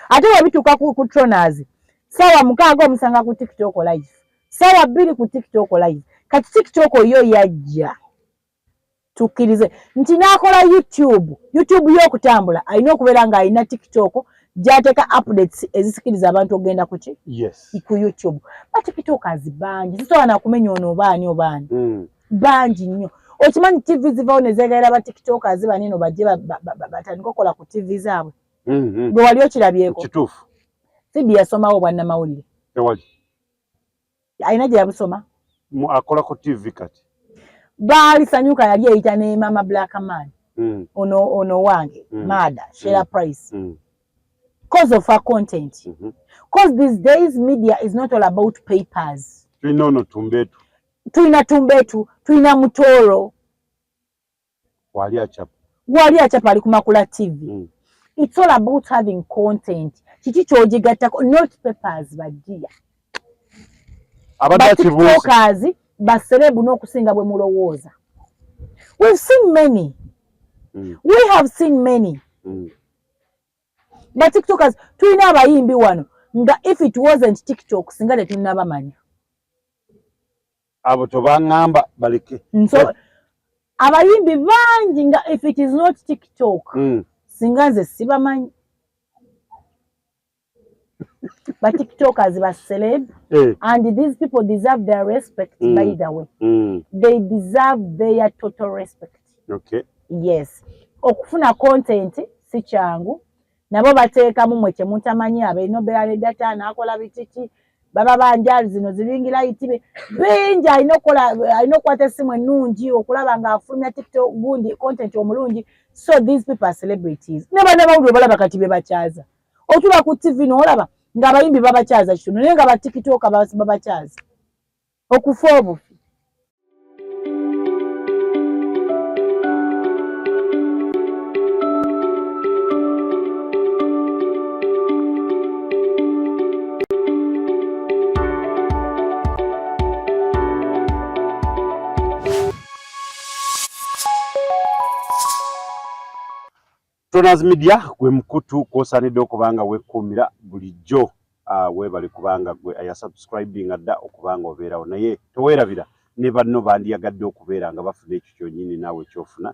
Ate webituuka ku Tronas, 6:00 omusanga ku TikTok live, 2:00 ku TikTok live. Kati TikTok yo yajja, tukkirize nti n'akola YouTube. YouTube y'okutambula alina okubeera ng'alina TikTok gy'ateeka updates ezisikiriza abantu okugenda kuki? Ku YouTube. Ba TikTokers bangi, sisobola nakumenya ono obaani obaani. Bangi nnyo. Okimanyi TV zivawo ne zeegaira ba TikTokers baneno bajje batandike okukola ku TV zaabwe? Gwe wali okirabyeko? Kituufu. Fibi yasomawo obwannamawulire? Tewali. Alina gye yabusoma? Akola ku TV kati. Baali Sanyuka yali eyita ne Mama Black Man. Ono wange Mada Shera Price. Cause of her content. Cause these days media is not all about papers. Tulina ono Tumbeetu. Tulina Tumbeetu, tulina Mutoro. Wali achapa. Wali achapa ali ku Makula TV. It's all about having content. Kiki ky'ogigattako, not papers, badia. Abadde akibuuza. Ba TikTokers ba celeb n'okusinga bwe mulowooza. We've seen many. We have seen many. Ba TikTokers, tulina abayimbi wano nga if it wasn't TikTok singa tetunnabamanya. Abo tobaŋŋamba, baleke. So abayimbi bangi nga if it is not TikTok singa nze sibamanyi. Ba TikTokers ba celeb. And these people deserve their respect. By the way, they deserve their total respect. Yes, okufuna content si kyangu, nabo bateekamu mwe kyemutamanyi. Abalina obeera ne data n'akola bitiki baba banjali zino zi ring light bingi, alina okukola, alina okukwata essimu ennungi okulaba ng'afulumya TikTok gundi content omulungi. So these people are celebrities. Ne bannamawulire balaba kati be bakyaza, otula ku TV n'olaba ng'abayimbi babakyaza kitono, naye nga ba TikToker babakyaza okufa obufi. Tronas Media gwe mukutu kwosaanidde okuba nga weekuumira bulijjo. Weebale kubanga gwe ayasubscribinga dda okuba nga obeerawo, naye teweerabira ne banno bandiyagadde okubeera nga bafuna ekyo kyonnyini naawe kyofuna.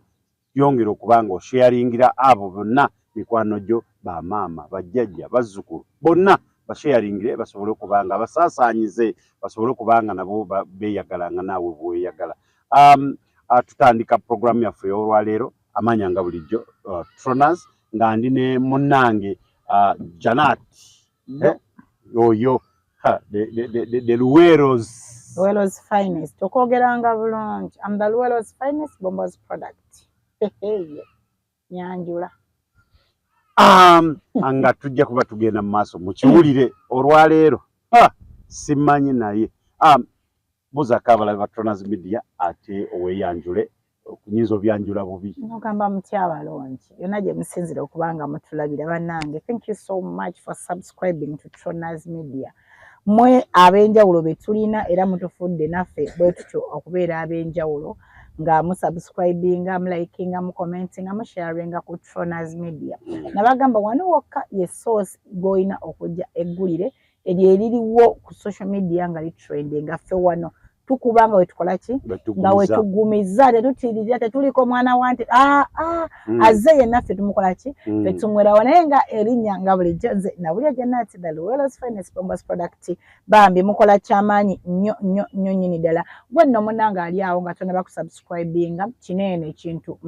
Yongera okuba nga osharingira abo bonna mikwano gyo, bamaama, bajjajja, bazzukulu, bonna basharingire basobole okuba nga basaasaanyize, basobole okuba nga nabo beeyagala nga naawe bweyagala. Tutandika programu yaffe ey'olwaleero, amanya nga bulijjo Tronas, nga ndi ne munnange Janat, oyo the Luweros. Luweros finest, okwogeranga bulungi. I'm the Luweros finest bombos product. Nyanjula. Nga tujja kuba tugenda mu maaso mukiwulire olwaleero. Simanyi naye buzaako abalabi ba Tronas Media ate oweeyanjule, okunyinza obyanjula bubi. Nogamba mutya abalongi yonna gye musinzira okuba nga mutulabira? Bannange, thank you so much for subscribing to Tronas Media. Mwe ab'enjawulo be tulina, era mutufudde naffe bwe tutyo okubeera ab'enjawulo nga musubscribinga, mulikinga, mucommentinga, musharinga ku Tronas Media. Nabagamba wano wokka ye source gw'olina okujja eggulire eryo eririwo ku social media nga litrendinga. Ffe wano tukuba nga wetukola ki, nga wetugumiza, tetutiririra, tetuliko mwana wante ah, ah, azze yenna ffe tumukola ki? Ffe tumwerawo. Naye nga erinnya nga bulijjo nze Nabulya Janat, the Luweros finest bombas product. Bambi mukola kyamaanyi nnyo nnyo nnyo nnyini ddala. Gwe nno munnange ali awo nga tonaba kusubscribinga, kineeno ekintu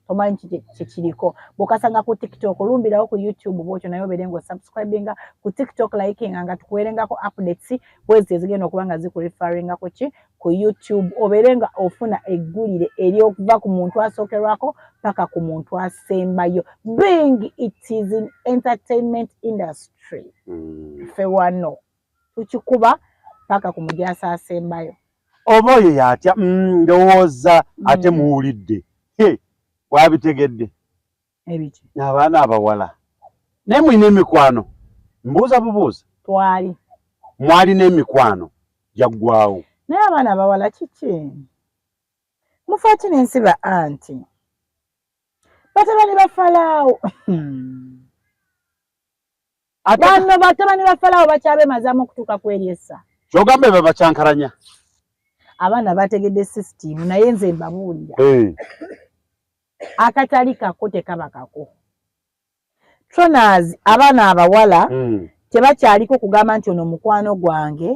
tomanyi kyekiriko, bw'okasanga ku TikTok, olumbirawo ku YouTube bwotyo, naye obeere nga osubscribinga ku TikTok, likinga nga tukuweerengako updates bwezi ezigenda okuba nga zikureferringa ku ki, ku YouTube, obeere nga ofuna eggulire ery'okuva ku muntu asookerwako paka ku muntu asembayo, being it is in entertainment industry. Ffe wano tukikuba paka ku mujasa asembayo. Oba oyo yatya, ndowooza ate muwulidde. He, wabitegedde? Ebiki? Abaana abawala, naye mulina emikwano? Mbuuza bubuuza. Twali. Mwalina emikwano, gyaggwawo? Naye abaana abawala kiki mufa ki n'ensiba? Anti batabani ba Falaawo. Bano batabani ba Falawo bakyabemazaamu okutuuka ku eri essa. Kyogamba ebyo bakyankalanya. Abaana bategedde system, naye nze mbabuulira. Akatali kako tekaba kako. Tronas, abaana abawala tebakyaliko kugamba nti ono mukwano gwange,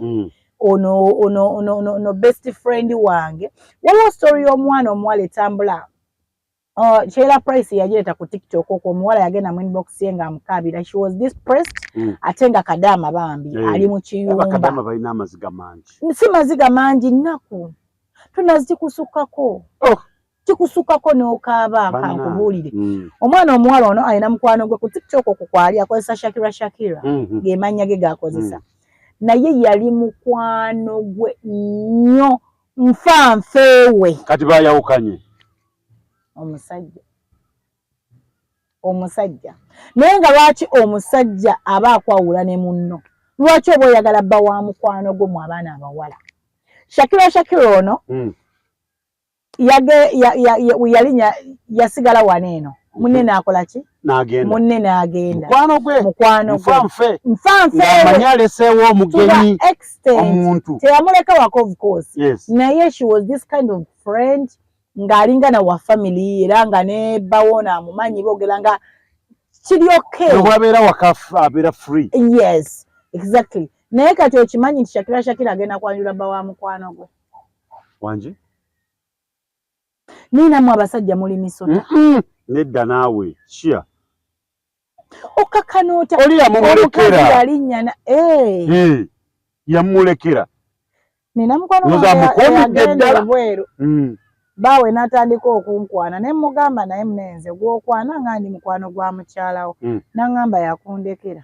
ono ono ono ono ono best friend wange. Waliwo story y'omwana omuwala etambula. Sheila Price yagireeta ku TikTok okwo. Omuwala yagenda mu inbox ye ng'amukaabira. She was depressed, ate nga kadaama bambi ali mu kiyumba. Abakadama balina amaziga mangi. Si maziga mangi, nnaku tonazi kikusukkako. Oh. Kikusukkako n'okaaba. Kankubuulire, omwana omuwala ono alina mukwano gwe ku TikTok okwo kwali akozesa Shakira Shakira, ng'emannya ge gakozesa, naye yali mukwano gwe nnyo, nfa nfeewe. Kati bayawukanye. Omusajja naye nga lwaki omusajja aba akwawula ne munno? Lwaki oba oyagala bba wa mukwano gwo? Mu abaana abawala, Shakira Shakira ono yage yalinya yasigala wano eno, munne n'akola ki? N'agenda. Munne n'agenda. Mukwano gwe. Mukwano gwe. Nfanfe. Nfanfe. Ng'amanyi aleseewo omugenyi omuntu. Teyamuleka waka, of course, naye she was this kind of friend ng'alinga na wa family, era nga ne bawona amumanyi, boogera nga kiri okay. Bwabeera waka abeera free. Yes, exactly. Naye kati okimanyi nti Shakira Shakira agenda kwanjula bba wa mukwano gwe? Wangi. Naye nammwe abasajja muli misota. Nedda naawe kia. Okakana otya? Oli yamumulekera. Yalinnya. Eh, yamulekera. Nina mukwano. Ndowooza amukuumidde yagenda ddala. ebweru, baawe n'atandika okunkwana, ne mugamba, naye munenze gw'okwana nga ndi mukwano gwa mukyalawo. N'aŋŋamba yakundekera.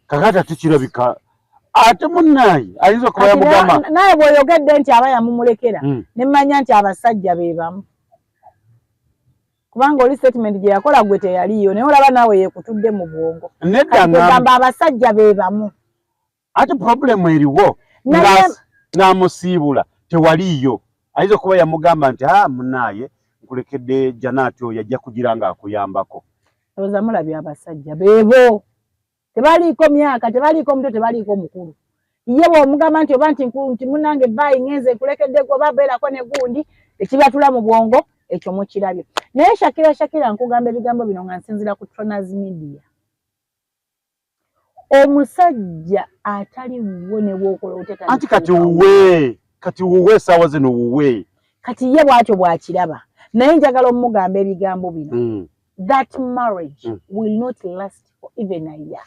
Kakati ate kirabika ate munnaaye ayinza okuba Kati yamugamba. Naye bw'oyogedde nti aba yamumulekera, ne mmanya nti abasajja be bamu, kubanga oli statement gye yakola gwe teyaliyo, naye olaba naawe yeekutudde mu bwongo. Nedda. Kati ngamba kugamba abasajja be bamu. Ate problem eriwo, n'amusiibula tewaliiyo. Ayinza okuba yamugamba nti, a munaaye, nkulekedde Janaati oyo, ajja kugira ng'akuyambako. Ndowooza mulabye, abasajja beebo tebaliiko myaka, tebaliiko muto, tebaliiko mukulu. Ye bw'omugamba nti oba nti nti munange baayi ngenze nkulekedde gwe, oba beerako ne gundi, ekibatula mu bwongo ekyo mukirabye. Naye Shakira Shakira, nkugamba ebigambo bino nga nsinziira ku Tronas Media, omusajja atali wuwo ne bw'okola otya Anti kati wuwe, kati wuwe, essaawa zino wuwe. Kati ye bw'atyo bw'akiraba, naye njagala omugamba ebigambo bino: that marriage will not last for even a year.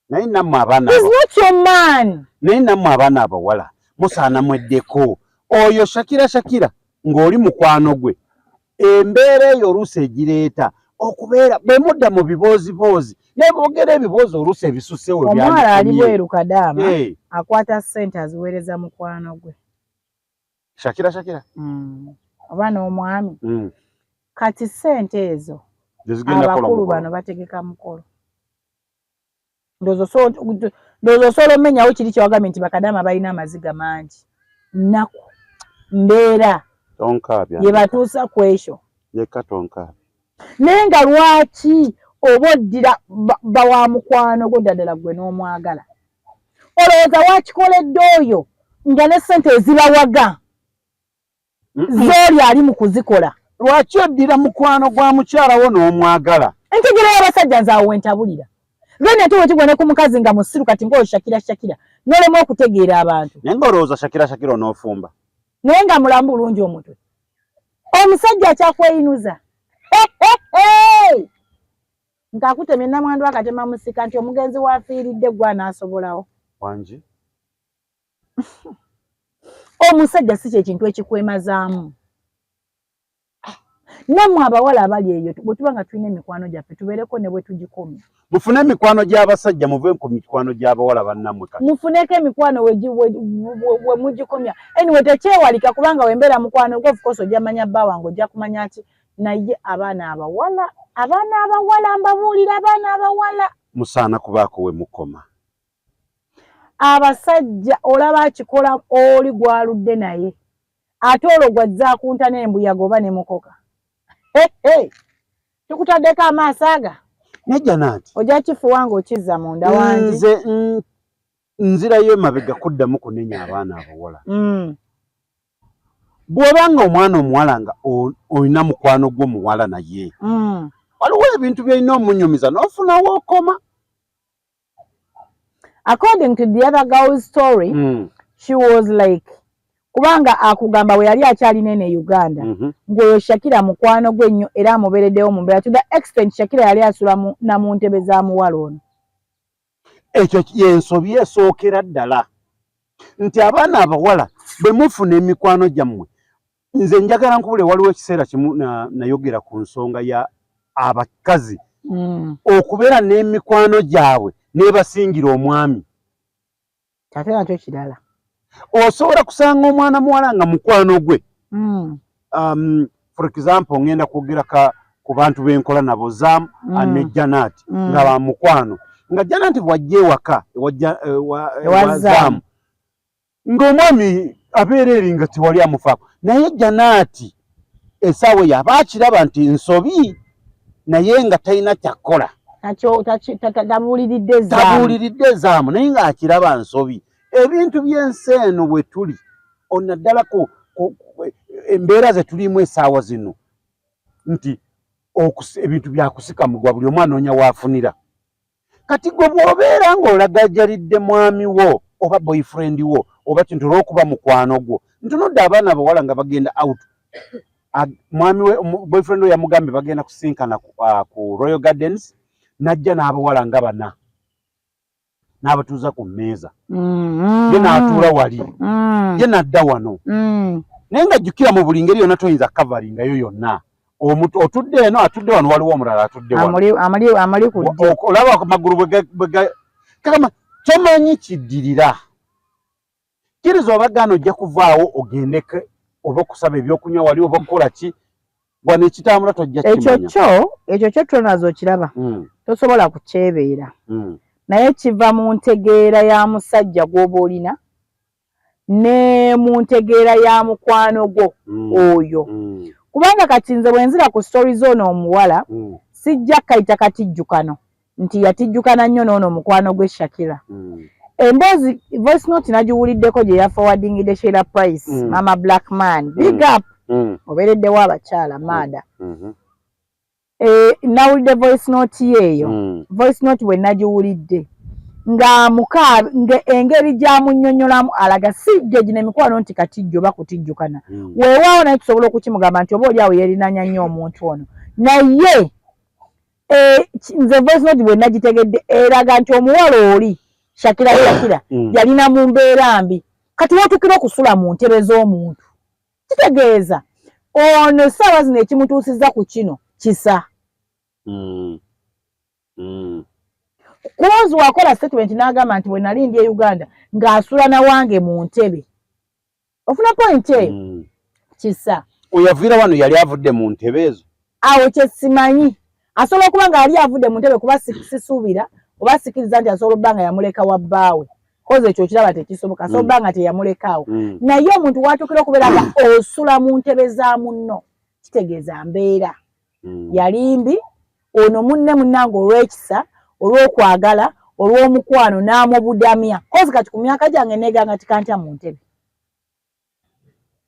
Naye nammwe abaana He's not your man. Naye nammwe abaana abawala musaana mweddeko. Oyo Shakira Shakira ng'oli mukwano gwe, embeera eyo oluusi egireeta okubeera bwe mudda mu bibooziboozi, naye boogera ebiboozi oluusi ebisusewo. Omuwala ali bweru kadaama, akwata ssente aziweereza mukwano gwe. Shakira Shakira. Oba n'omwami. Kati ssente ezo Zezigenda kukola abakulu mukolo. Bano bategeka mukolo. Ndowooza osobola omenyawo kiri kyewagambye nti bakadaama balina amaziga mangi, nnaku, mbeera Tonkaabya. ye batuusa ku ekyo. Leka, tonkaabya. Naye nga lwaki oba oddira bba wa mukwano gwo, ddala gwe n'omwagala, olowooza wakikoledde oyo nga ne ssente ezibawaga zooli ali mu kuzikola? Lwaki oddira mukwano gwa mukyala wo n'omwagala? Entegera y'abasajja nze awo wentabulira. Then ate wekigwa ne ku mukazi nga musiru, kati ng'oyo Shakira Shakira, n'olema okutegeera abantu. Naye ng'olowooza Shakira Shakira onoofumba? Naye nga mulamu bulungi omutwe, omusajja akyakweyinuza ng'akutemye namwandu akatema musika nti omugenzi waafiiridde gwe anaasobolawo. Wangi. Omusajja si kyekintu ekikwemazaamu. Nammwe abawala abali eyo, bwe tuba nga tulina emikwano gyaffe, tubeereko ne bwe tugikomya. Mufune emikwano gy'abasajja, muve ku mikwano gy'abawala bannammwe kati. Mufuneko emikwano we mugikomya. Anyway, tekyewalika, kubanga wembeera mukwano gwo, of course ojja manya bba wange, ojja kumanya ki. Naye abaana abawala, abaana abawala, mbabuulira, abaana abawala, Musaana kubaako we mukoma. Abasajja olaba akikola oli gwaludde naye, ate olwo gwazza akunta n'embuyaga oba ne mukoka. Tukutaddeko amaaso aga. Naye Janati, ojja kifuwa ng'okizza munda wangi. Nze nzirayo emabega kuddamu kunenya abaana abawala. Bw'oba nga omwana omuwala nga olina mukwano gwo muwala, naye waliwo ebintu by'olina omunyumiza n'ofunawo okoma. According to the other girl's story, she was like, kubanga akugamba bwe yali akyalina eno e Uganda, ng'oyo Shakira mukwano gwe nnyo era amubeereddewo mu mbeera, to the extent Shakira yali asula na mu ntebe za muwala ono. Ekyo yensobi esookera ddala, nti abaana abawala bwe mufuna emikwano gyammwe, nze njagala nkubule, waliwo ekiseera kimu nayogera ku nsonga ya abakazi okubeera n'emikwano gyabwe n'ebasingira omwami. Ate nakyo kirala. Osobola kusanga omwana muwala nga mukwano gwe, for example, ngenda kwogera ku bantu benkola nabo, Zam ne Janat, nga bamukwano, nga Janat bwajja ewaka ewa Zam, ng'omwami abeera eri nga tewali amufaako, naye Janati essaawa eyo aba akiraba nti nsobi, naye nga talina kyakkola. Tabuuliridde. Tabuuliridde Zaamu, naye ng'akiraba nsobi. Ebintu by'ensi eno bwe tuli onaddala ku embeera ze tulimu essaawa zino, nti ebintu byakusikamugwa, buli omu anoonya waafunira. Kati gwe bw'obeera ng'olagajalidde mwami wo oba boyfriend wo oba kintu olw'okuba mukwano gwo, ntunudde abaana abawala nga bagenda out, mwami we, boyfriend we yamugambye bagenda kusinkana ku Royal Gardens, n'ajja n'abawala nga bana n'abatuuza ku mmeeza, ye n'atuula wali, ye n'adda wano, naye nga jjukira mu buli ngeri yonna toyinza kavaringayo yonna. Otudde eno, atudde wano, waliwo omulala atudde wano. Amuli ku ddyo. Olaba amagulu bwe kagamba, tomanyi kiddirira. Kkiriza obagaana, ojja kuvaawo ogendeke oba okusaba ebyokunywa wali oba okukola ki, wano ekitambula tojja Ekyo kimanya. Kyo ekyo kyo tronazo okiraba, tosobola kukyebeera, naye kiva mu ntegeera ya musajja gw'oba olina ne mu ntegeera ya mukwano gwo oyo. Kubanga kati nze bwe nzira ku story z'ono omuwala, sijja kayita katijjukano nti yatijjukana nnyo n'ono omukwano gwe Shakira. Emboozi voice note nagiwuliddeko gye yaforwardingidde Sheila Price, Mama Black Man, big up, obeereddewo abakyala maada. Nawulidde voice note yeeyo. Voice note bwe nagiwulidde nga muka engeri gy'amunnyonnyolamu alaga si gye gino emikwano nti katijjo oba kutijjukana. Weewaawo, naye tusobola okukimugamba nti oba oli awo yeerinanya nnyo omuntu ono, naye nze voice note bwe nagitegedde eraga nti omuwala oli Shakira, Shakira yalina mu mbeera mbi. Kati wootukira okusula mu ntebe z'omuntu, kitegeeza ono essaawa zino ekimutuusizza ku kino kisa. Kulozi wakola statement n'agamba nti bwe nali ndi e Uganda ng'asula nawange mu ntebe. Ofuna point eyo? Kisa. Oyaviira wano yali avudde mu ntebe ezo? Awo kyesimanyi, asobola okuba nga yali avudde mu ntebe, kuba sisuubira oba sikiriza nti asobola obba nga yamuleka wa bbaawe, koze ekyo okiraba tekisoboka. Asobola obba nga teyamulekaawo, naye omuntu watuukira okubeera nga osula mu ntebe za munno, kitegeeza mbeera yali mbi. Ono munne munnange olw'ekisa, olw'okwagala, olw'omukwano n'amubudamya, kozi kati ku myaka gyange neeganga tikantya mu ntebe.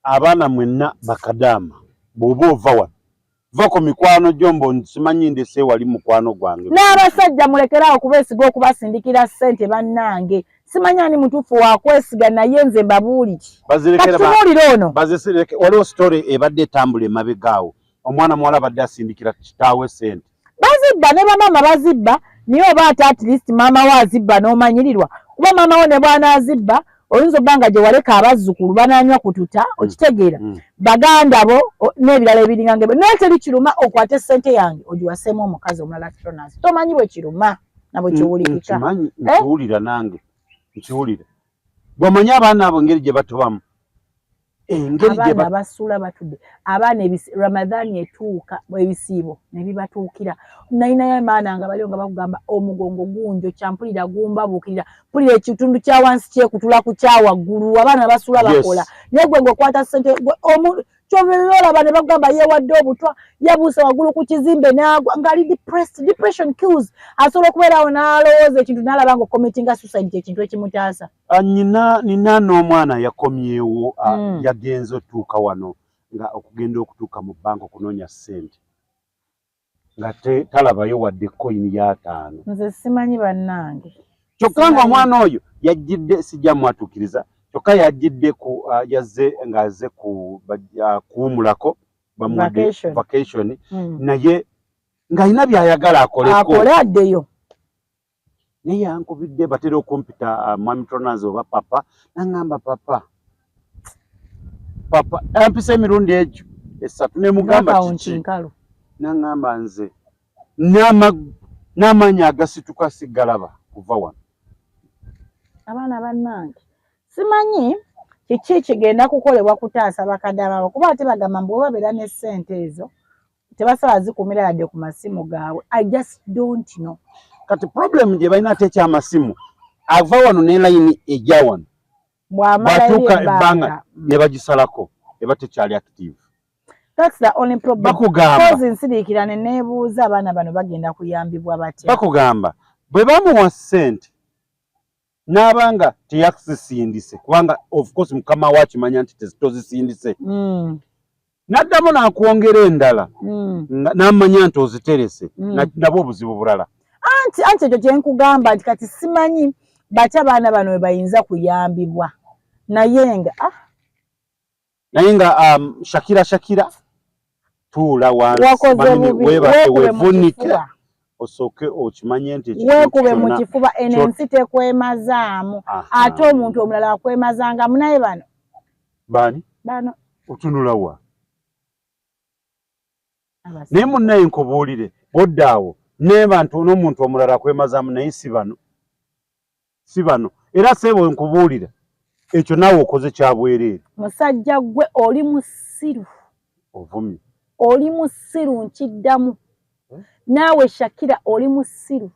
Abaana mwenna bakadaama, bw'oba ova wano, va ku mikwano gyo mbo simanyi ndese wali mukwano gwange. N'abasajja mulekeraawo okubeesiga, okubasindikira ssente. Bannange, simanyi ani mutuufu wakwesiga, naye nze mbabuulire. Bazirekera. Katunuulire ono. Bazisireke. Waliwo story ebadde etambula emabega awo, omwana muwala abadde asindikira kitaawe ssente. Bazibba, ne bamaama bazibba, naye oba ate at least maama we azibba n'omanyirirwa, kuba maama we ne bw'anaazibba oyinza obba nga gye waleka abazzukulu banaanywa kututa, okitegeera? Baganda bo n'ebirala ebiringa ngebyo, naye teri kiruma okwate ssente yange ogiwaseemu omukazi omulala. Tronas, tomanyi bwe kiruma na bwe kiwulikika. Nkimanyi. Eh? Nkiwulira nange, nkiwulira. Bw'omanyi abaana abo engeri gye batobamu, engeri gye abaana basuula batudde, abaana Ramadhani etuuka, ebisiibo ne bibatuukira, nalinayo amaana nga baliwo nga bakugamba omugongo gunjo kyampulira gumbabuukirira, mpulira ekitundu kya wansi kyekutula ku kya waggulu. Abaana basuula bakola, naye gwe ng'okwata ssente. Kyobeolaba ne bagamba yeewadde obutwa, yabuusa waggulu ku kizimbe n'agwa ng'ali depressed. Depression kills. Asobola okubeerawo n'alowooza ekintu n'alaba nga ocommittinga suicide kyekintu ekimutaasa. Ah, nyina nina n'omwana yakomyewo, yagenze otuuka wano nga okugenda okutuuka mu banka okunoonya ssente nga talabayo wadde koyini y'ataano. Nze simanyi bannange. Kyokka nga omwana oyo yajjidde, sijja mwatuukiriza, kyokka yajjidde ku yazze ng'azze ku kuwumulako, bamuwadde vacation, naye ng'alina by'ayagala akoleko. Akole addeyo. Naye yankubidde, batera okumpita mwami Tronas oba papa, naŋŋamba papa, papa, ampisa emirundi egyo esatu, nemugamba kiki, naŋŋamba nze n'amaanyi agasituka siggalaba kuva wano. Abaana bannange, simanyi kiki kigenda kukolebwa kutaasa bakadde abaabo, kuba ate bagamba mbu babeera ne ssente ezo tebasobola zikumira yadde ku masimu gaabwe. I just don't know. Kati problem gye balina ate ekyamasimu, ava wano ne layini ejja wano, bwatuuka ebbanga ne bagisalako, eba tekyali active. That's the only problem. Bakugamba nsiriikira ne neebuuza abaana bano bagenda kuyambibwa batya? Bakugamba bwe bamuwa ssente n'abanga teyazisindise, kubanga of course mukama we akimanya nti tozisindise, n'addamu n'akwongera endala, n'amanya nti oziterese, nabwo obuzibu bulala. Anti ekyo kyenkugamba nti kati simanyi batya abaana bano we bayinza kuyambibwa, naye nga ah. Naye nga Shakira, Shakira, tuula wansi, weebake, weevunike, osooke okimanye nti weekube mu kifuba. Eno ensi tekwemazaamu, ate omuntu omulala akwemazangamu, naye bano Baani? Bano. Otunulawa? Naye munnaye nkubuulire, bodda awo nebantu n'omuntu omulala akwemazaamu, naye si bano, si bano. Era seebo nkubuulira, ekyo naawe okoze kya bwereere. Musajja gwe, oli musiru. Ovumye. Oli musiru, nkiddamu. Naawe Shakira oli musiru.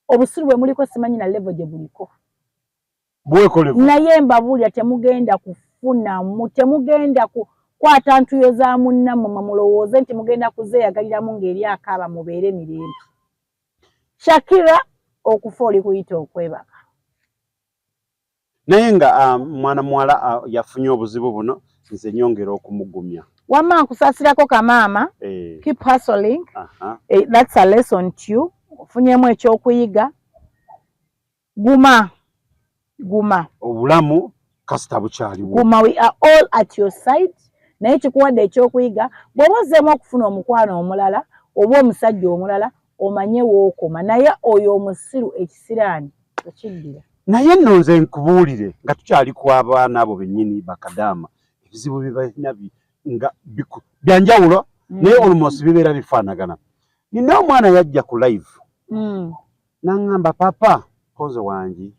Obusiru bwe muliko simanyi na level gye buliko. Naye mbabuulira, temugenda kufunamu, temugenda kukwata ntuyo za munnammwe mwe mulowooze nti mugenda kuzeeyagaliramu ng'eri akaaba mubeere mirembe. Shakira, okufa oli kuyita okwebaka. Naye nga mwana muwala yafunye obuzibu buno, nze nyongera okumugumya. Wamma nkusaasirako kamaama. Keep hustling. That's a lesson to you. Ofunyemu ekyokuyiga. Guma, guma. Obulamu kasita bukyaliwo. Guma, we are all at your side. Naye kikuwadde ekyokuyiga, bw'oba ozzeemu okufuna omukwano omulala oba omusajja omulala, omanye wookoma, naye oyo omusiru ekisiraani okiddira. Naye nno nze nkubuulire, nga tukyali ku abaana abo bennyini bakadaama, ebizibu bye balina nga byanjawulo, naye almost bibeera bifaanagana. Nina omwana yajja ku live n'aŋŋamba, "Papa koze wangi,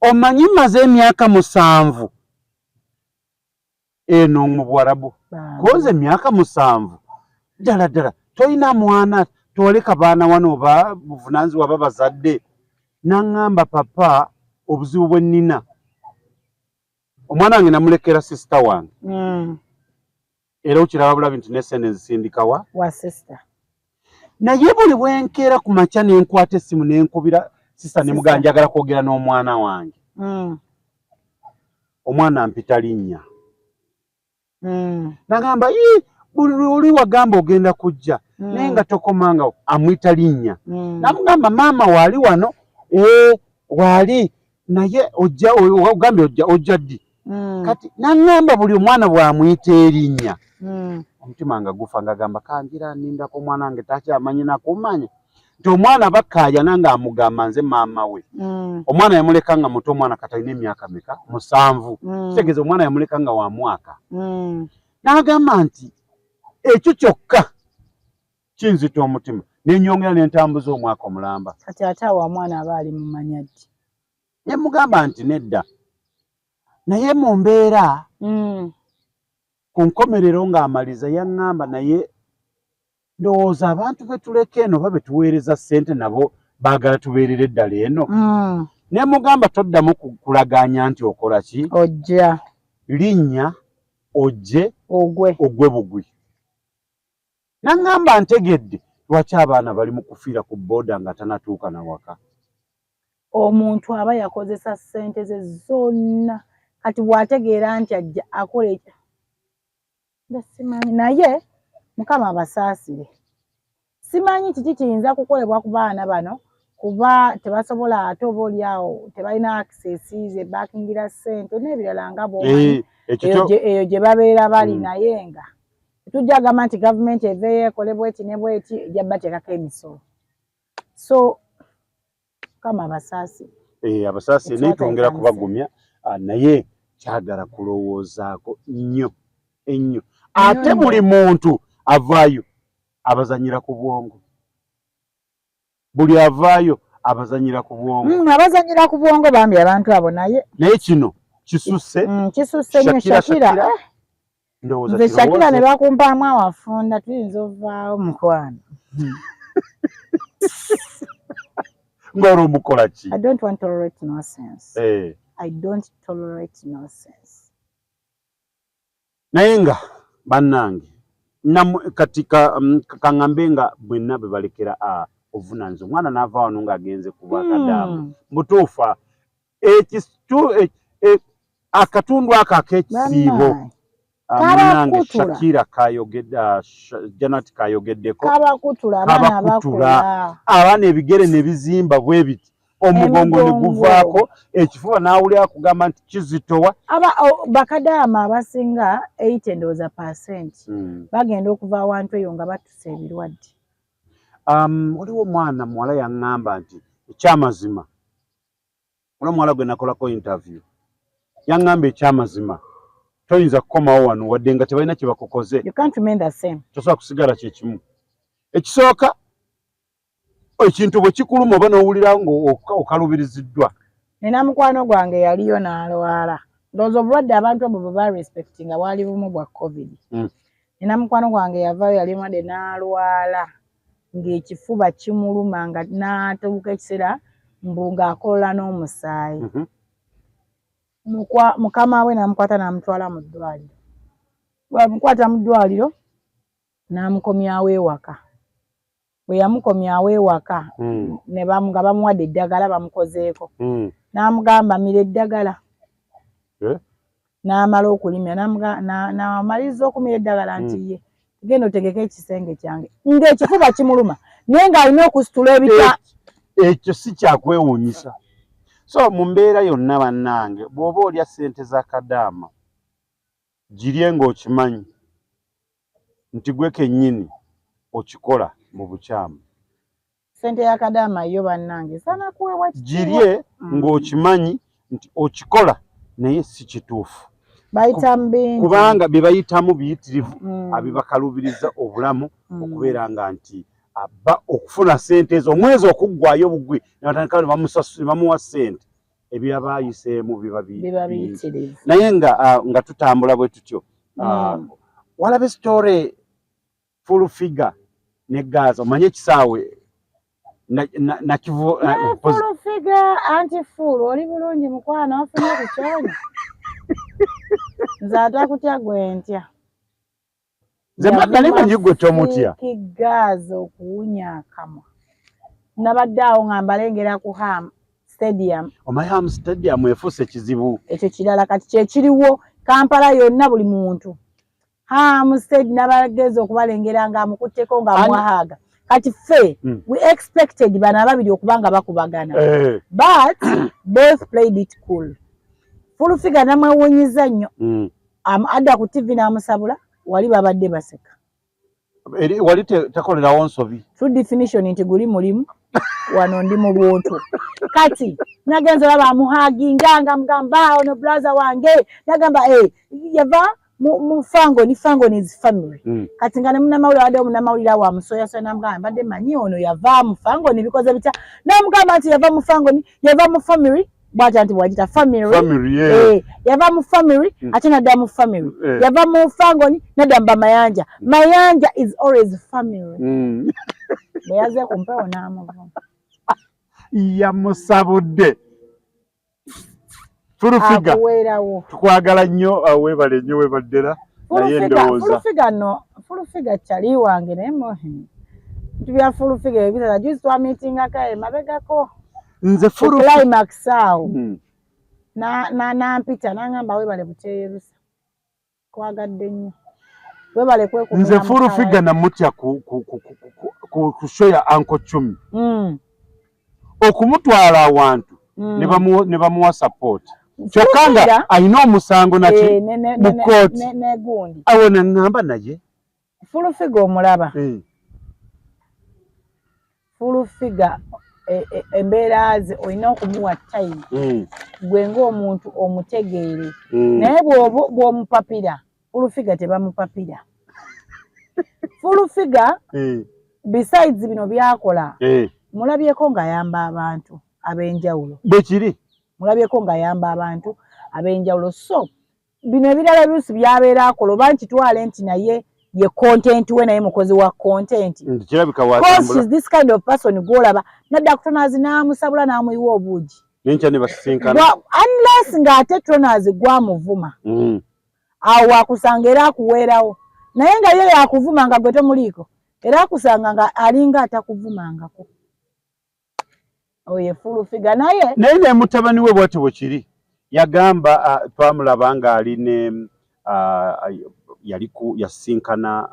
omanyi maze emyaka 7 eno mu Buwarabu." Koze emyaka 7, ddala ddala tolina mwana, toleka baana wano oba buvunanyizibwa babazadde? N'aŋŋamba, "Papa, obuzibu bwe nnina, omwana wange namulekera sister wange, era okiraba bulabi nti nesente nzisindikawa wa sister. Naye buli bwenkeera ku makya nenkwata essimu nenkubira sister, nemugamba njagala kwogera n'omwana wange, omwana mpita linnya." Nagamba, "Ii, buli oli wagamba ogenda kujja, naye nga tokomanga." Amwita linnya. Namugamba, "Maama waali wano?" "Ee, waali, naye ojja, ogambye ojja, ojja ddi?" Kati naŋŋamba buli omwana bw'amuyita erinnya, omutima nga gufa, ngagamba kanjira nindako omwana wange takyamanyi nakumanya nti omwana bakkaayana ng'amugamba nze maama we. Omwana yamuleka nga muto. Omwana kati alina emyaka meka? 7. Kitegeeza omwana yamuleka nga wa mwaka. N'agamba nti ekyo kyokka kinzita omutima, nenyongera nentambuza omwaka omulamba. Kati ate awo omwana aba ali mumanya ddi? Ne mugamba nti nedda, naye mu mbeera ku nkomerero ng'amaliza yaŋŋamba, "Naye ndowooza abantu betuleka eno oba betuweereza ssente nabo baagala tubeerere eddala eno." Ne mugamba, "Toddamu kulagaanya nti okola ki." Ojja. Linnya. Ojje ogwe. Ogwe bugwi. Naŋŋamba ntegedde lwaki abaana bali mu kufiira ku booda nga tanatuuka na waka. Omuntu aba yakozesa ssente ze zonna, kati bw'ategeera nti ajja akola ekyo, nze simanyi, naye Mukama abasaasire. Simanyi kiki kiyinza kukolebwa ku baana bano, kuba tebasobola, ate oba oli awo tebalina access ze bakingira ssente n'ebirala nga bw'omanyi. Ekyo Eyo gye babeera bali. Naye nga tetujja gamba nti gavumenti eveeyo ekole bweti ne bweti, ejja bateekako emisolo. So Mukama abasaasire. Abasaasire, naye twongera Etwatandise. kubagumya. Naye kyagala kulowoozaako nnyo ennyo, ate nnyo. Buli muntu avaayo abazanyira ku bwongo, buli avaayo abazanyira ku bwongo. Abazanyira ku bwongo bambi abantu abo, naye Naye kino kisusse. Kisusse nnyo. Shakira, Shakira, Shakira. Ndowooza Nze Shakira ne kirowooze. bakumpaamu awafunda, tuyinza ovaawo, mukwano. Ng'olwo omukola ki? I don't want to tolerate nonsense. I don't tolerate nonsense. Naye nga bannange, kati kaŋŋambe nga bwenna bwe balekera obuvunaanyizibwa, omwana n'ava wano ng'agenze ku bwakadaama. Mutuufu, akatundu ako ak'ekisiibo. Bannange. Munnange. Kabakutula. Shakira kayogedde, Janat kayogeddeko. Kabakutula abaana. Kabakutula. Bakola. Abaana ebigere ne bizimba bwe biti, omugongo ne Emigongo. guvaako, ekifuba n'awulira kugamba nti kizitowa. Aba bakadaama abasinga 80 ndowooza percent bagenda okuva awantu eyo nga batuse ebirwadde. Waliwo omwana muwala yaŋŋamba nti ekyamazima, waliwo omuwala gwe nakolako interview, yaŋŋamba ekyamazima toyinza kukomawo wano wadde nga tebalina kye bakukoze. You can't remain the same. Tosobola kusigala kyekimu. Ekisooka, ekintu bwe kikuluma oba n'owulira nga okalubiriziddwa. Nina mukwano gwange yaliyo n'alwala, ndowooza obulwadde abantu abo bwe barespectinga bwali bumu bwa COVID. Nina mukwano gwange yavaayo, yali mulwadde n'alwala ng'ekifuba kimuluma, nga n'atuuka ekiseera mbu ng'akolola n'omusaayi. Mukama we n'amukwata n'amutwala mu ddwaliro. Bwamukwata mu ddwaliro n'amukomyawo ewaka. Bwe yamukomyawo ewaka, ne nga bamuwadde eddagala, bamukozeeko, n'amugamba mira eddagala. Eh? N'amala okulimya, n'amaliriza okumira eddagala nti ye genda otegeke ekisenge kyange, ng'ekifuba kimuluma naye ng'alina okusitula ebita. Ekyo si kyakwewuunyisa. So mu mbeera yonna, bannange, bw'oba olya ssente za kadaama, girye ng'okimanyi nti gwe kennyini okikola mu bukyamu. Ssente ya kadaama yo, bannange, sana kuweebwa kitiibwa. Girye ng'okimanyi nti okikola naye si kituufu. Bayita mu bingi. Kubanga bye bayitamu biyitirivu, abibakalubiriza obulamu, okubeera nga nti aba okufuna ssente ezo omwezi okuggwayo bugwi nebatandika ne bamuwa ssente, ebyaba ayiseemu biba biba bingi. Biyitirivu. Naye nga tutambula bwe tutyo, walaba story Full Figure ne Gaza, omanye ekisaawe nakivu. Full Figure, anti Full, oli bulungi mukwano? Ofunye ku kyonyi? Nze atakutya gwe ntya. Nze nali manyi gwe tomutya. Gaza okuwunya akamwa, nabadde awo nga mbalengera ku Ham Stadium. Omanyi Ham Stadium efuuse ekizibu. Ekyo kirala, kati kyekiriwo Kampala yonna, buli muntu Ham Stadium. Nabageza okubalengera nga amukutteko nga amuwahaaga. Kati ffe we expected bano ababiri okuba nga bakubagana, but both played it cool. Full Figure namwewuunyiza nnyo. Adda ku TV n'amusabula, wali babadde baseka. Eri wali takolerawo nsobi. True definition nti guli mulimu wano ndi mu lwoto. Kati nagenza olaba amuhaginga nga mugamba ono brother wange, nagamba eh, yava mu Fangoni, Fangoni is family. Kati nga ne munnamawulire abaddewo, munnamawulire awo amusoyasoya, namugamba mbadde manyi ono yava mu Fangoni, bikoze bitya? Namugamba nti yava mu Fangoni, yava mu family, bwatya nti bwagita family. Family, yeah. Eh, yava mu family, ate nadda mu family. Yava mu Fangoni nadda mu Bamayanja. Mayanja is always family. Bwe yazze ku mpewo n'amuvuma. Yamusabudde Full Figure. Akuweerawo. Tukwagala nnyo, weebale nnyo, weebale ddala. Naye ndowooza Full Figure no, Full Figure kyali wange naye bintu bya Full Figure ebirala juzi twamitingako emabegako nze Full Climax awo nampita nangamba webale buteeyerusa kwagadde nnyo webale kwekumira. Nze Full Figure namutya ku show ya Uncle Chumi okumutwala awantu ne bamuwa support kyokka nga alina omusango naki eh, mu kooti awo naŋŋamba naye Full Figure omulaba Full Figure embeera ze olina okumuwa time gwe ng'omuntu omutegeere naye bw'omupapira Full Figure tebamupapira. Full Figure besides bino byakola mulabyeko ng'ayamba abantu ab'enjawulo. Bwekiri. Mulabyeko ng'ayamba abantu ab'enjawulo, so bino ebirala byusi byabeera akola oba nkitwale nti naye ye content we, naye mukozi wa content. Kirabika. Is this kind of person gwolaba nadda ku Tonazi n'amusabula n'amuyiwa obuugi. Nenkya ne basisinkana. Unless ng'ate Tonazi gwamuvuma awo wakusanga era akuweerawo, naye nga ye yakuvuma nga gwe tomuliiko, era akusanga nga alinga atakuvumangako. Oyo Full Figure naye. Naye ne mutabani we bwatyo bwe kiri, yagamba twamulaba ng'ali ne yali ku yasinkana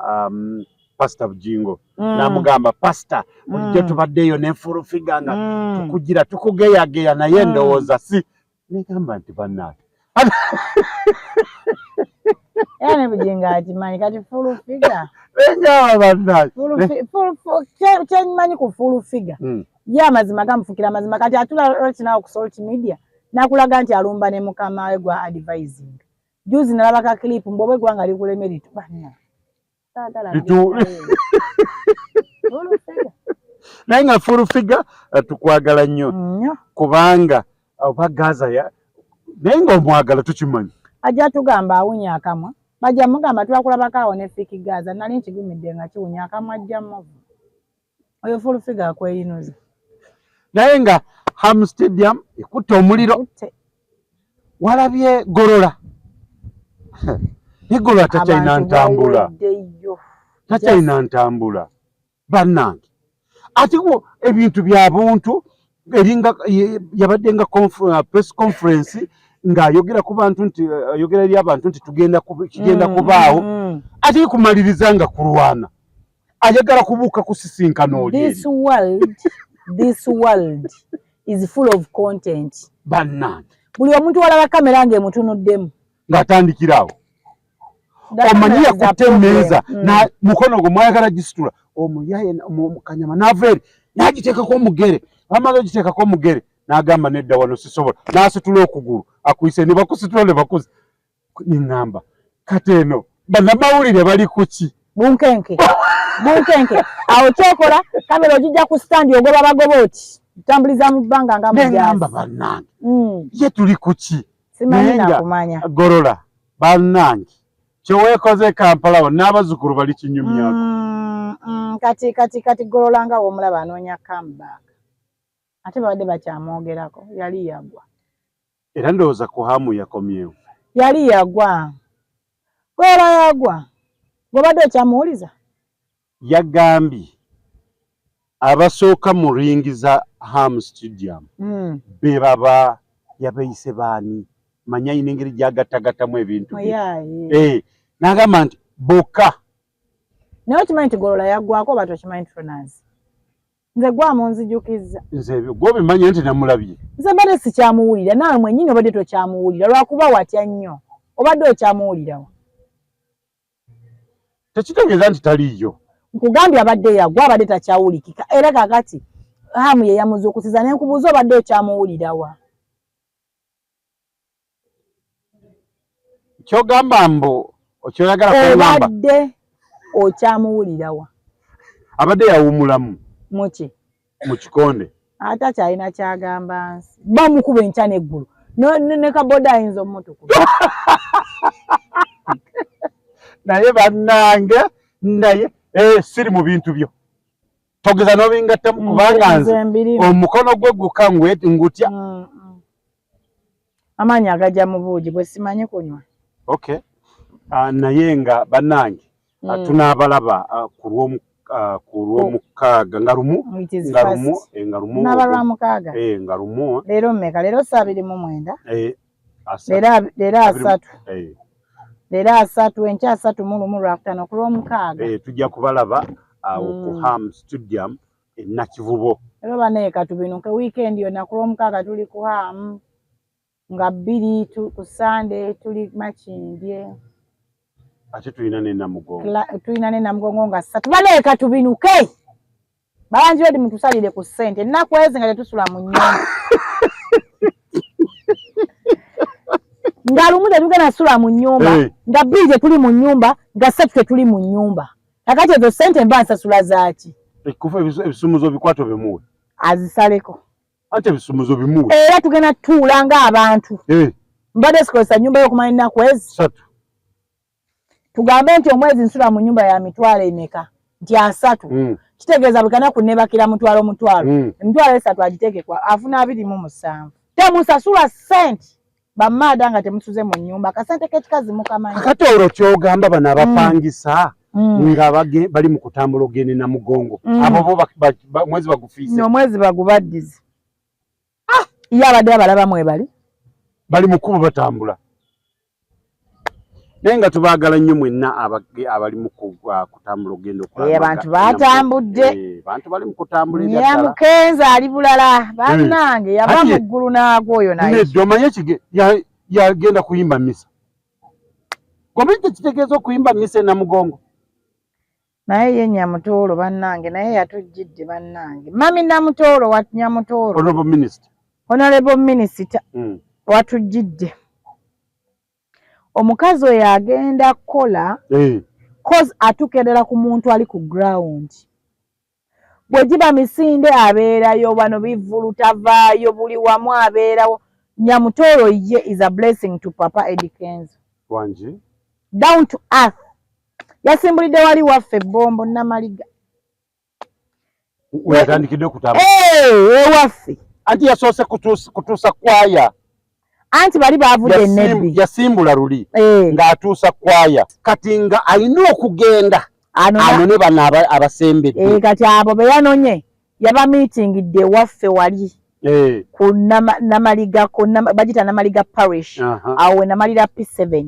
Pasita Bujingo n'amugamba, "Pasita, bulijjo tubaddeeyo ne Full Figure nga tukugira tukugeyageya, naye ndowooza si." Negamba nti bannange. Era ne Bujingo akimanyi kati Full Figure. Engaba bannange. Kyenyimanyi ku Full Figure ye amazima gamufukira amazima. Kati atula right now ku social media nakulaga nti alumba ne mukama we gwa advising. Juzi nalaba ka clip mbwoba eggwanga likuleme litu banna. Saagala. Full Figure. Naye nga Full Figure tukwagala nnyo. Nnyo. Kubanga oba Gaza ya naye ng'omwagala tukimanyi. Ajja tugamba awunya akamwa, bajja mugamba twakulabako awo ne Fik Gaza, nali nkigumidde nga kiwunya akamwa, ajja muvu oyo Full Figure akweyinuza. Naye nga Ham Stadium ekutte omuliro. Ekutte. Walabye Golola ne Golola takyalina Abantu ntambula. baweddeyo. Takyalina ntambula bannange, ate wo ebintu bya buntu eringa yabadde nga press conference ng'ayogera ku bantu nti ayogera eri abantu nti tugenda kigenda kubaawo ate kumaliriza nga kulwana, ayagala kubuuka kusisinkana oli eri. This world is full of content. Bannange. Buli omuntu walaba kamera ng'emutunuddemu. Ng'atandikira awo omanyi yakutte emmeeza na mukono gwe mwayagala gisitula omuyaye kanyama n'ava eri n'agiteekako omugere, amaze ogiteekako omugere n'agamba nedda wano sisobola, n'asitula okugulu akuyise ne bakusitula ne bakuza. Neŋŋamba kati eno bannamawulire bali ku ki? Bunkenke bunkenke awo kyokola kamera ogijja ku stand, ogoba bagoba oti tambuliza mu bbanga nga Neŋŋamba mujaasi. Bannange, ye tuli ku ki? Simanyi. Naye nga Nakumanya. Golola bannange, kyeweekoze Kampala wo n'abazzukulu bali kinyumyako. Kati Golola nga womulaba anoonya comeback, ate babadde bakyamwogerako, yali yagwa. Era ndowooza ku Hamu yakomyewo. Yali yagwa, Golola yagwa, gobadde okyamuwuliza. Yagambye abasooka mu ringi za Ham Stadium be baba yabeeyise baani, manya ayina engeri gy'agattagattamu ebintu bye. Muyaaye. Eh, n'agamba nti bokka. Naye okimanyi nti Golola yaggwako, oba tokimanyi? Tronas, nze gwamunzijukizza. Nze ebyo gw'obimanyi nti namulabye. Nze mbadde sikyamuwulira, naawe mwennyini obadde tokyamuwulira lwakuba watya nnyo. Obadde okyamuwulirawo? Tekitegeeza nti taliiyo. Nkugambye abadde yagwa, abadde takyawulikika, era kakati Hamu ye yamuzuukusiza. Ne nkubuuza, obadde okyamuwulirawa? Kyogamba mbu okyoyagala kuŋŋamba Obadde okyamuwulirawa? Abadde yawummulamu. Muki? Mu kikonde. Ate akyalina kyagamba nsi bamukuba enkya n'eggulo. Ne kaboda ayinza omutukuba. Naye bannange, naye siri mu bintu byo togeza n'obingattamu kubanga nze omukono gwe guka ngutya. Amaanyi agajja mu buugi bwe simanyi kunywa. Okay. Naye nga bannange tunaabalaba ku lwomukaaga nga lumu nga lumu nga lumu naba lwa mukaaga nga lumu. Leero mmeka? Leero saa 29. Leero 30, leero 30, enkya 31, lwakutaano, ku lwomukaaga. Tujja kubalaba awo ku Ham Stadium e Nakivubo. Leero banaye katubinuke weekend yonna. Ku lwomukaaga tuli ku Ham, nga 2 ku Sande tuli Makindye. Ate tulina ne Namugongo. Tulina ne Namugongo nga 3. Banaye katubinuke, balangi bedi, mutusalire ku ssente ennaku ezi nga tetusula mu nnyumba. Nga lumu tetugenda sula mu nnyumba, nga 2 tetuli mu nnyumba, nga 3 tetuli mu nnyumba. Kakati ezo ssente mba nsasula zaaki? Kufa ebisumuzo bikwato bimuwe. Azisaleko. Ate ebisumuzo bimuwe. Era tugenda tutuula ng'abantu. Mbadde sikozesa nnyumba y'okumala ennaku ezi 3. Tugambe nti omwezi nsula mu nnyumba ya mitwalo emeka? Nti 30. Kitegeeza buli kanaku nebakira mutwalo mutwalo. Emitwalo 3 agiteekekwa, afuna 27. Temusasula ssente bamaada nga temusuze mu nnyumba. Akasente k'ekikazi mukamanyi. Kakati olwo kyogamba bano abapangisa nga bali mu kutambula ogende Namugongo, abo bo mwezi bagufiise. Omwezi bagubaddize. Ye abadde abalaba mwebali. Bali mu kkubo batambula, naye nga tubaagala nnyo mwenna abali mu kutambula ogenda okulamaga. Abantu batambudde. Bantu bali mu kutambula. Nyamukenza ali bulala bannange, yava mu ggulu n'agwa oyo naye. Nedda, omanye yagenda kuyimba misa. Omanyi tekitegeeza okuyimba misa e Namugongo? Naye ye Nyamutoolo bannange, naye yatujjidde bannange. Mami Namutoolo wa Nyamutoolo. Honorable minister. Honorable minister. Watujjidde omukazi oyo agenda kukola cause atuuka ku muntu ali ku ground. Bwe giba misinde abeerayo, bano bivvulu tavaayo, buli wamu abeerawo. Nyamutoolo ye is a blessing to Papa Eddie Kenzo. Wangi. Down to earth. Yasimbulidde wali waffe Bombo Namaliga. Weyatandikidde okutambula. Ewaffe. Anti yasoose kutuusa kwaya. Anti bali bavudde Nebbi. Yasimbula luli ng'atuusa kwaya, kati nga alina okugenda anone bano abasembedde. Kati abo be yanonye yaba meetingidde ewaffe wali ku Namaliga, bagita Namaliga Parish, awo we namalira P7.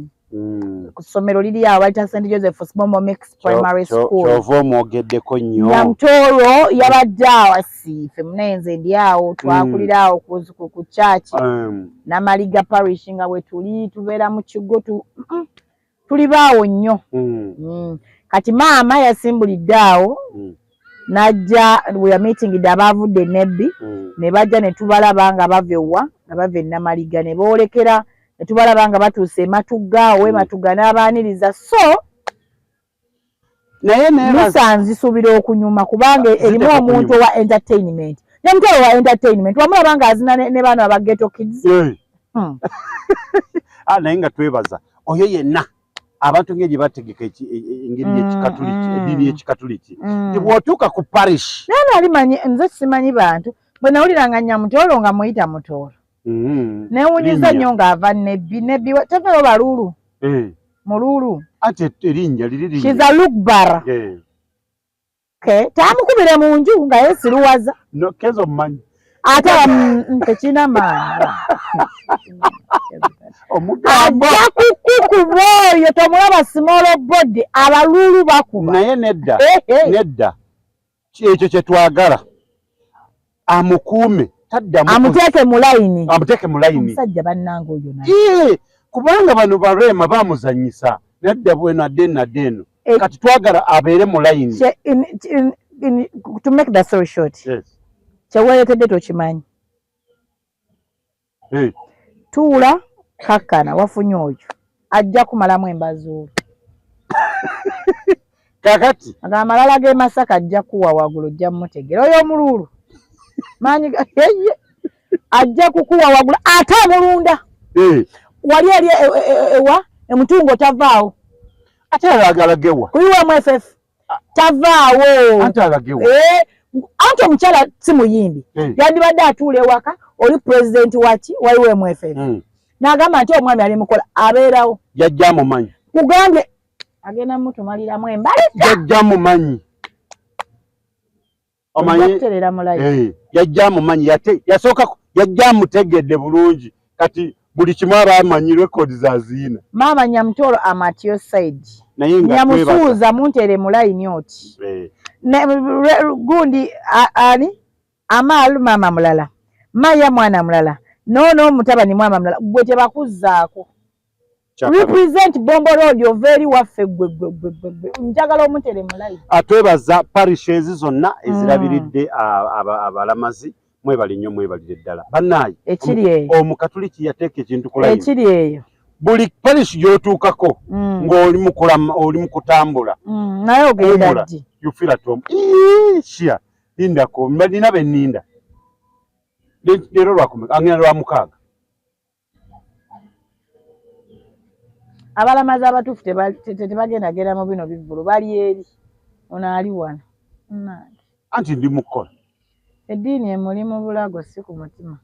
Ku ssomero liri awo bayita St Joseph Smomo Mix Primary School. Kyova omwogeddeko nnyo. Nyamutoolo yabadde awo asiife munaye, nze ndi awo, twakulira awo ku church Namaliga Parish, nga bwe tuli tubeera mu kigo tuli baawo nnyo. Kati maama yasimbulidde awo n'ajja we yameetingidde abaavudde Nebbi ne bajja ne tubalaba nga bava ewa, nga bava e Namaliga ne boolekera, ne tubalaba nga batuuse e Matugga awo e Matugga n'abaaniriza. So naye misa nzisuubira okunyuma kubanga erimu omuntu owa entertainment. Nyamutwalo wa entertainment, wamulaba ng'azina ne bano aba Ghetto Kids. Ah, naye nga twebaza oyo yenna abantu ngeri gye bategeka engeri y'Ekikatuliki, eddiini y'Ekikatuliki, nti bw'otuuka ku parish. Naye nali manyi, nze simanyi bantu bwe nawulira nga Nyamutoolo nga muyita Mutoolo, newunyiza nnyo ng'ava Nebbi. Nebbi tevayo baluulu. Muluulu. Ate erinnya liri. She's a Lugbara. Okay, tamukubire mu nju nga yeesiruwaza. No, Kenzo omumanyi. Ate tekirina maanyi. Omugambo. Ajja kukukuba oyo, tomulaba small body, abaluulu bakuba. Naye nedda, nedda, ekyo kye twagala amukuume taddamu. Amuteeke mu layini. Amuteeke mu layini. Omusajja bannange oyo naye. Kubanga bano bareema bamuzanyisa nadda bweno adde nadde eno. Kati twagala abeere mu layini. To make the story short, kyeweeretedde tokimanyi. Tuula kakkana, wafunye oyo ajja kumalamu embazuulu. Kakati aga amalala g'e Masaka ajja kuwa waggulu, ojja mumutegera oyo omuluulu maanyi yeye ajja kukuwa waggulu ate amulunda. Wali eri ewa emutungo tavaawo. Ate alagalagewa. Ku UMFF tavaawo. Ante alagewa. Anti omukyala si muyimbi. Yandibadde atuula ewaka, oli pulezidenti waki wa UMFF, n'agamba nti omwami ali mukola abeerawo. Yajja amumanyi. Nkugambye agenda mutumaliramu embali. Yajja mumanyi. Omanyi eh, yajja mumanyi yate yasooka yajja mutegedde bulungi kati buli kimu aba amanyi record za ziina. Maama Nyamutoro am at your side. Naye nga Nyamusuuza muntere mu line oti. Eh. Ne, gundi ani Amal maama mulala Maya mwana mulala noono mutabani mwama mulala gwe tebakuzzaako represent Bombo Road ova eri waffe gwe gwe gwe gwe gwe njagala omutere mulayi. Atwebaza parishes zonna ezirabiridde mm. abalamazi mwebale nnyo mwebalire ddala bannaaye. Ekiri eyo omukatuliki yateeka ekintu ku layini ekiri eyo buli parish gy'otuukako mm. ng'oli mukulama oli mu kutambula mm. naye ogenda ddi you feel at home shia lindako nina be nninda leero lwakumeka angenda lwa mukaaga abalamazi abatuufu tebagenda genda mu bino bivvulu bali eri ono ali wano anti ndi mukukola eddiini emuli mu bulago si ku mutima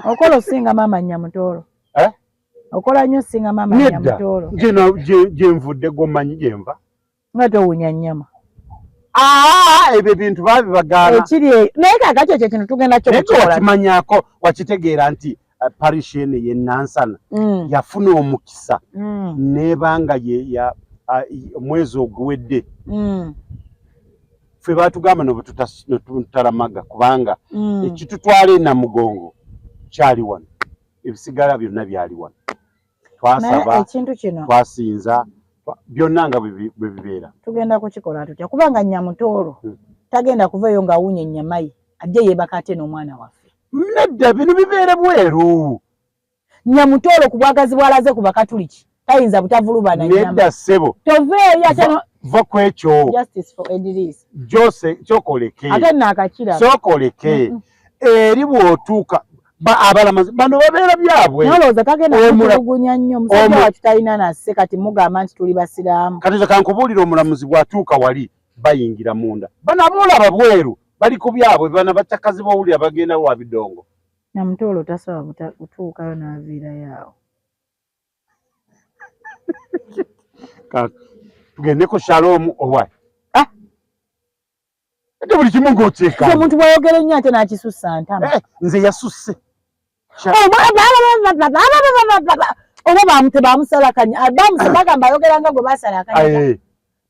okola osinga maama nyamutoolo eh? okola nnyo osinga maama nyamutoolo gyenvudde gwomanyi gyenva nga towunya nnyama ah, ebyo ebintu babibagaana ekiri eyo naye kakati ekyo ekintu tugenda kyo kukikola wakimanyako wakitegeera nti eh, parish eno ye Nansana mm. yafuna omukisa mm. nebanga ye omwezi oguwedde mm. ffe batugamba nobututalamaga kubanga mm. ekitutwala enamugongo kyali wano ebisigala byonna byali wano twasaba ekintu kino twasinza byonna nga bwe bibeera tugenda kukikola tutya kubanga nyamutoolo hmm. tagenda kuvayo ng'awunya ennyama ye ajje yeebaka ate n'omwana waffe nedda bino bibeere bweru Nyamutoolo ku bwagazi bw'alaze ku Bakatuliki tayinza butavulubana nnyama. Nedda ssebo. Tova eri ate no. Va ku ekyo. Justice for Edris. Jose kyokoleke. Ate naakakiraba. Sookoleke. Mm -mm. Eri bw'otuuka abalamazi bano babeera byabwe. Nolowooza tagenda kutulugunya nnyo omusajja watu talina nase kati mugamba nti tuli basiraamu. Kati nze kankubuulire omulamuzi bw'atuuka wali bayingira munda. Bano aboolaba bweru bali ku byabwe bano bacakazi b'owulira bagenda lwa bidongo. Namutoolo tasobola kutuukayo n'aviirayo awo. Tugendeko Shalom owa ah! Ate buli kimu ng'okyeka. Omuntu bw'ayogera ennyo ate n'akisussa ntama. Eh, nze yasusse. Oba bamusalakanya bagamba ayogera nga gwe basalakanya.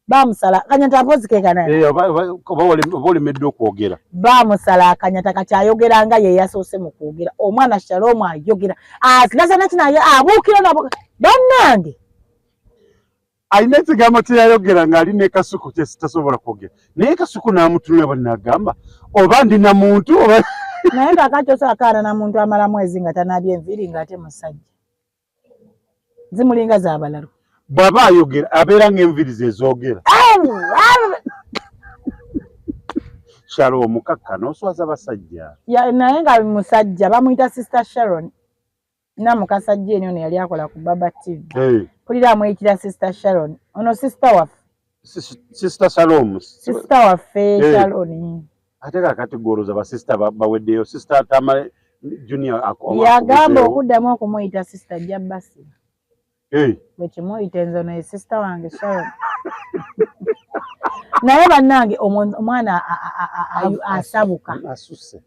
Bamusala kanyata mpozi kekana. Eh, oba olemedde okwogera. Bamusala akanyata kati ayogera nga ye yasoose mu kwogera. Omwana Shalom ayogera. Asinasa ah, nakino abuukira nabo. Bannange. Alina ekigambo kye yayogera ng'ali ne Kasuku kye sitasobola kwogera. Naye Kasuku n'amutunula bwe n'agamba oba ndi na muntu oba. Naye kaakati osobola kaana na muntu amala mwezi nga tanaabye enviiri ng'ate musajja. Zimulinga zabalalu. Bw'aba ayogera abeera ng'enviiri ze zoogera. Shalom kakkana oswaza basajja. Naye nga musajja bamuyita Sister Sharon Namukasa Jane ono yali akola ku Baba TV. Hey. Pulira amuyitira Sister Sharon. Ono sister waffe. Sister Shalom. Sister waffe hey. Sharon. Ate kakati goloza ba sister baweddeyo sister Tamale Junior yagamba okuddamu okumuyita sister ajja basiba. Hey. Bwe kimuyita nze ono ye sister wange Sharon. Naye bannange omwana asabuka. Asuse.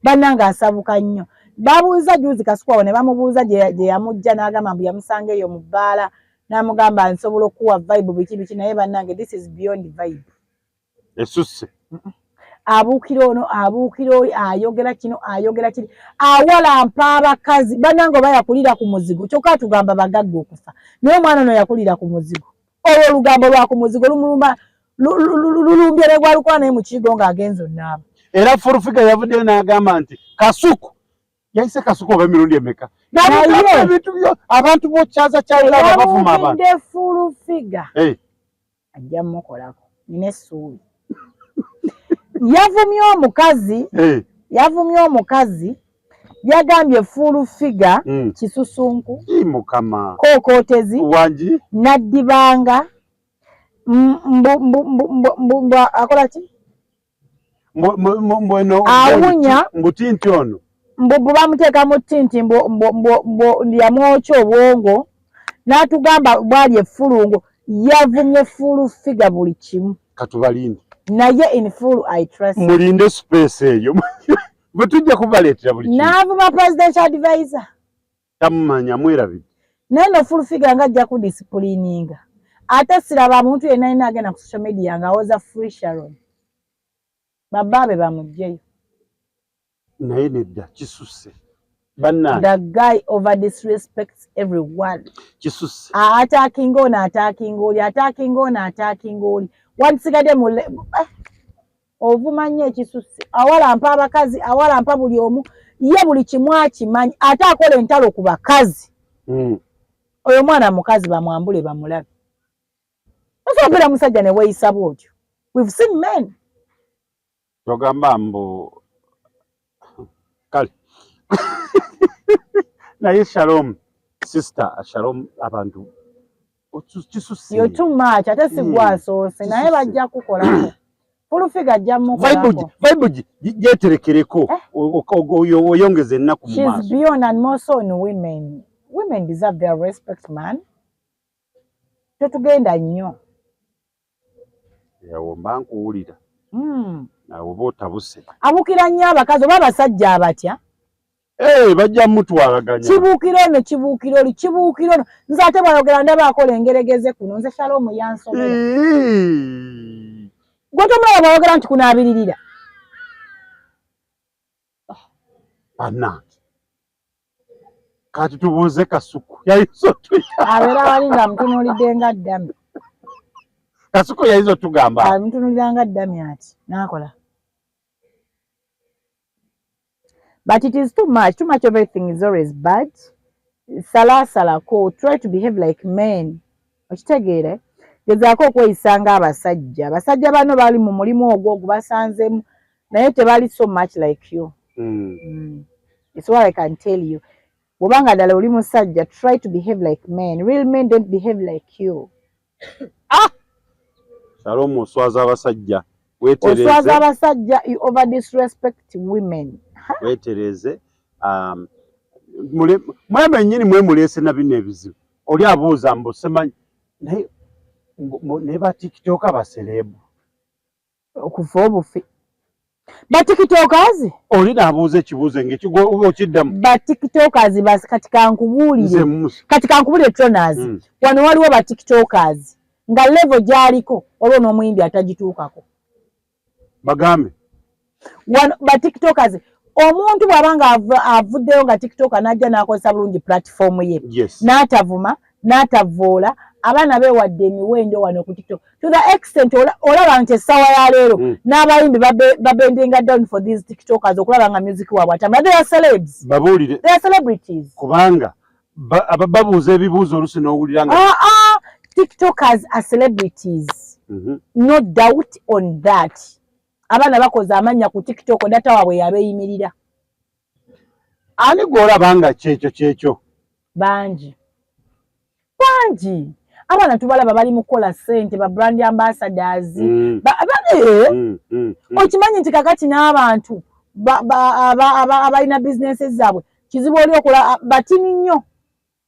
Bannange asabuka nnyo. Babuuza juzi Kasuku awo ne bamubuuza gye yamujja n'agamba mbu yamusanga eyo mu bbaala n'amugamba nsobola okukuwa vibe biki biki naye bannange this is beyond vibe. Esusse. Abuukira ono abuukira oli ayogera kino ayogera kiri awalampa abakazi bannange oba yakulira ku muzigo kyokka atugamba bagagga okufa naye omwana ono yakulira ku muzigo olwo olugambo lwa ku muzigo lumuluma lulumbye ne gwalukola naye mu kiyigo ng'agenze onaaba. Era Furufiga yavuddeyo n'agamba nti Kasuku yayise Kasuku oba emirundi emeka naye ebintu byo abantu bokyaza kyalaba bavuma abantu. Furufiga ajja mukolako nina essuubi yavumye omukazi yavumye omukazi yagambye full figure mm. kisusunku mukama kookotezi wangi naddibanga mbu akola ki awunya mbuti nti ono Mbu bamuteeka mu tinti, mbu yamwokya obwongo, n'atugamba bwali effulungu. Yavumye Full Figure buli kimu. Katubalinde. Naye in full I trust. Mulinde space eyo, bwe tujja kubaleetera buli kimu. N'avuma presidential advisor. Tamumanya, mwerabidde. Naye no Full Figure nga ajja kudisciplininga, ate siraba muntu yenna yenna agenda ku social media ng'awoza Free Sharon. Babaabe bamugjeyo. Naye nedda, kisusse, bannange. The guy over disrespects everyone. Kisusse. Attacking ono, attacking oli, attacking ono, attacking oli, wandisigadde mu ovuma nnyo ekisusse. Awalampa abakazi, awalampa buli omu, ye buli kimu akimanyi, ate akola entalo ku bakazi. Oyo mwana mukazi bamwambule bamulabe. Osobola musajja ne weeyisa bw'otyo? We've seen men. Togamba mbu kale, naye Shalom, sister Shalom, abantu kisusse. You're too much, ate si gwasoose, naye Kisusse. bajja kukolako. Full Figure ajja mukolako. Vibe gyeterekereko, oyongeza ennaku mu She's maaso. beyond, and more so on women. Women deserve their respect, man. Tetugenda nnyo. Awo mba nkuwulira. Awo oba otabuse. Abuukira nnyo abakazi oba abasajja abatya. Eh, bajja mutwalaganya. Kibuukira ono, kibuukira oli, kibuukira ono. Nze ate bwayogera ndaba akola engeregeze kuno. Nze Shalom yansobera. Gwe tomulaba bwayogera nti kunaabiririra? Bannange, kati tubuuze Kasuku, yayinza otuya. Abeera wali nga mutunuulidde nga ddami. Kasuku yayinza otugamba. Amutunuulira nga ddami ati n'akola. But it is too much. Too much of everything is always bad. Salaasalako, try to behave like men. Okitegeere? Gezaako okweyisa ng'abasajja. Abasajja bano bali mu mulimu ogwo ogubasanzeemu, naye tebali so much like you. It's what I can tell you. Bw'obanga ddala oli musajja, try to behave like men. Real men don't behave like you. Shalom, oswaza abasajja. Oswaza Weetereze. abasajja, you over disrespect women. Weetereze. Mwe bennyini mwe muleese na bino ebizibu. Oli abuuza mbu simanyi naye ne ba TikToker ba celeb. Okufa obufi. Ba TikTokers? Oli n'abuuza ekibuuzo ng'ekigwo okiddamu. Ba TikTokers basi kati kankubuulire. Nze musa. Kati kankubuulire, Tronas. Wano waliwo ba TikTokers nga level gy'aliko waliwo n'omuyimbi atagituukako. Bagambe. Wano ba TikTokers, omuntu bw'aba nga avuddeyo nga TikToker n'ajja n'akozesa bulungi platform ye, n'atavuma, n'atavoola, abaana beewadde emiwendo wano ku TikTok to the extent olaba nti essaawa ya leero n'abayimbi babendinga down for these TikTokers okulaba nga music waabwe atambula. They are celebs. Babuulire. They are celebrities. Kubanga babuuza ebibuuzo oluusi n'owulira nga Ah, ah, TikTokers are celebrities. No doubt on that. Abaana bakoze amannya ku TikTok, data waabwe yabeeyimirira. Ani gw'olaba nga kyekyo kyekyo? Bangi, bangi. Abaana tubalaba bali mu kukola ssente, ba brand ambassadors. Okimanyi nti kakati n'abantu abalina bizinesi zaabwe kizibu oli okola batini nnyo.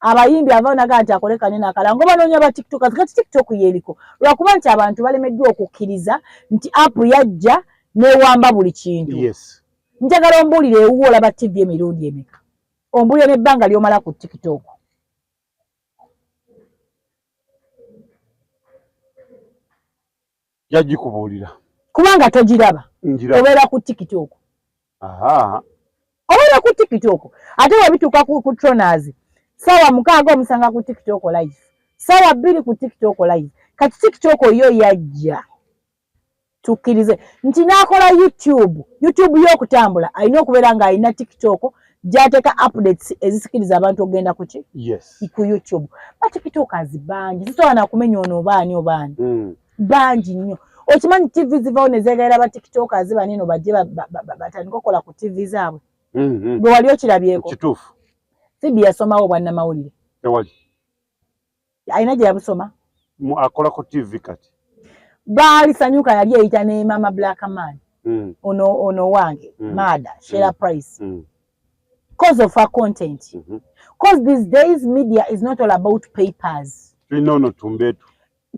Abayimbi avaayo nagaa nti akole kanene akalango, banoonya ba TikTok. Kati TikTok yeriko lwakuba nti abantu balemeddwa okukkiriza nti app yajja newamba buli kintu. Njagala ombuulire, ewuwo olaba TV emirundi emeka? Ombuulire n'ebbanga ly'omala ku TikTok. Yagikubuulira. Kubanga togiraba. Njiraba. Obeera ku TikTok. Obeera ku TikTok. Ate webituuka ku Tronas, 6:00 omusanga ku TikTok live, 2:00 ku TikTok live. Kati TikTok yo yajja, tukkirize nti n'akola YouTube, YouTube y'okutambula alina okubeera ng'alina TikTok gy'ateeka updates ezisikiriza abantu okugenda kuki? Ku YouTube. Ba TikTokers bangi, sisobola nakumenya ono obaani obaani. Bangi nnyo. Okimanyi TV zivawo ne zeegaira ba TikTokers baneno bajje batandike okukola ku TV zaabwe? Gwe wali okirabyeko? Kituufu. Phoebe yasomawo obwannamawulire? Tewali. Alina gye yabusoma? Akola ku TV kati. Baali Sanyuka yali eyita ne Mama Black Man. Ono wange, Mada Shera Price. Cause of her content. Cause these days media is not all about papers. Tulina ono Tumbeetu.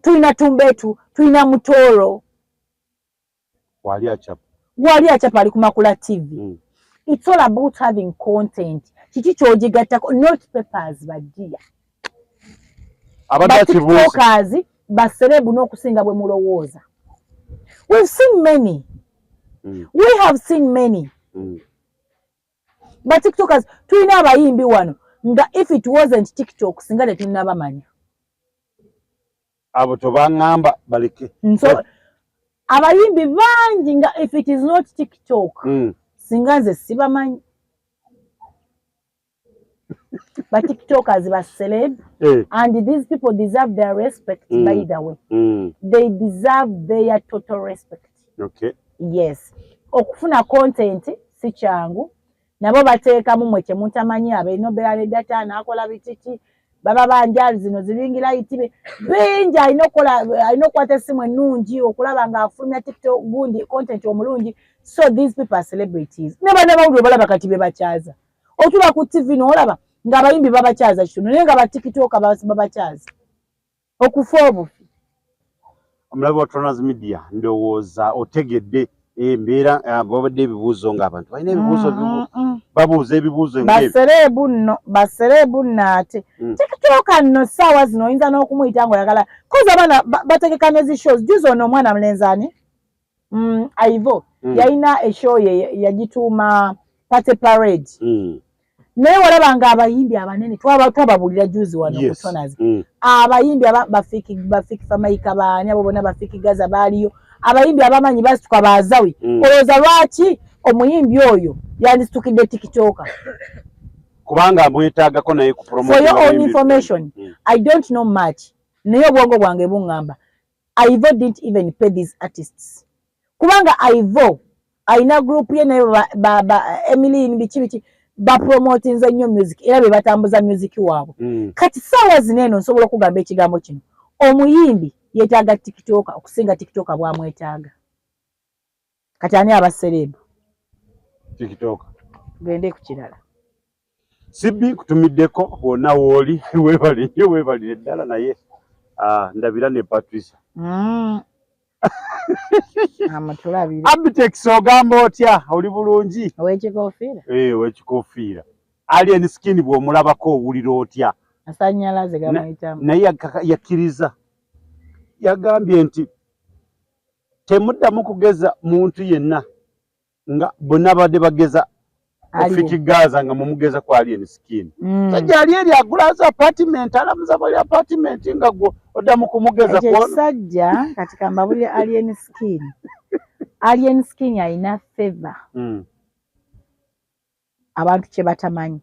Tulina Tumbeetu, tulina Mutoro. Wali achapa. Wali achapa ali ku Makula TV. It's all about having content. Kiki kyogigattako, not papers, badia. Abadde akibuuza. Ba ba celeb n'okusinga bwe mulowooza. We've seen many. We have seen many. Ba TikTokers, tulina abayimbi wano nga if it wasn't TikTok singa tetunnabamanya. Abo tobaŋŋamba, baleke. So abayimbi bangi nga if it is not TikTok singa nze sibamanyi. Ba TikTokers ba celeb and these people deserve their respect. By the way, they deserve their total respect. Yes, okufuna content si kyangu, nabo bateekamu mwe kyemutamanyi, abeenobeera ne data n'akola bitiki baba banjali zino zi ring light bingi, alina okukola, alina okukwata essimu ennungi okulaba ng'afulumya TikTok gundi content omulungi. So these people are celebrities ne bannamawulire balaba kati be bakyaza. Otula ku TV n'olaba ng'abayimbi babakyaza kitono, naye nga ba TikToker babakyaza okufa obufi. Omulabi wa Tronas Media, ndowooza otegedde embeera. Babadde ebibuuzo ng'abantu balina ebibuuzo, babuuza ebibuuzo ng'ebyo. Ba celeb nno, ba celeb nno ate TikToker nno ssaawa zino oyinza n'okumuyita ng'oyagala koza abaana bategeka ne zi shows. Juzi ono omwana mulenzi ani, Aivo, yalina e show ye yagituuma Party Parade, naye walaba nga abayimbi abanene twababulira juzi wano ku Tonas, abayimbi aba bafiki Famayika, baani abo bonna, bafiki Gaza baaliyo, abayimbi abamanyi basituka bazawi. Olowooza lwaki omuyimbi oyo yandisitukidde TikToker? Kubanga amwetaagako naye ku For your own information, I don't know much, naye obwongo bwange buŋŋamba Ivo didn't even pay these artists, kubanga Ivo alina group ye naye ba Emilin biki biki bapromotinze nnyo music era be batambuza music waabwe. Kati saawa zino eno nsobola okugamba ekigambo kino, omuyimbi yeetaaga TikToker okusinga TikToker bwamwetaaga. Kati ani aba celeb? TikToker. Tugende ku kirala. Sibbi kutumiddeko wonna wooli, weebale nnyo, weebalire ddala, naye ndabira ne Patricia. Amutulabire. Abitex, ogamba otya? Oli bulungi? Ow'ekikofiira. Eh, ow'ekikofiira. Alien Skin bw'omulabako owulira otya? Asanyalaze gamuyitamu. Naye yakkiriza, yagambye nti temuddamu kugeza muntu yenna nga bonna badde bageza Ofiki Gaza nga mumugeza ku Alien Skin. Sajja ali eri agulaza apartment, alamuza bali apartment, nga gwo oddamu kumugeza. Ekyo ekisajja kati kambabulire, Alien Skin, Alien Skin alina favor abantu kye batamanyi.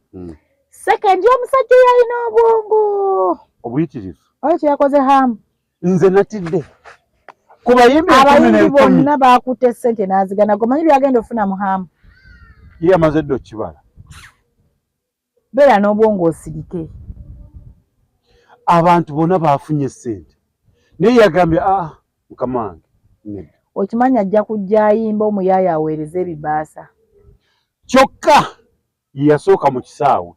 Second, omusajja oyo alina obwongo obuyitirivu. Oyo kyeyakoze hamu. Nze natidde ku bayimbi 10,000. Abayimbi bonna bakutte sente n'azigana. Gomanyi byagenda ofuna mu hamu? Ye yamaze dda okukibala. Beera n'obwongo osirike. Abantu bonna bafunye sente, naye yagambye, ah, mukama wange, nedda. Okimanyi ajja kujja ayimba, omuyaaya aweereza ebibaasa. Kyokka ye yasooka mu kisaawe,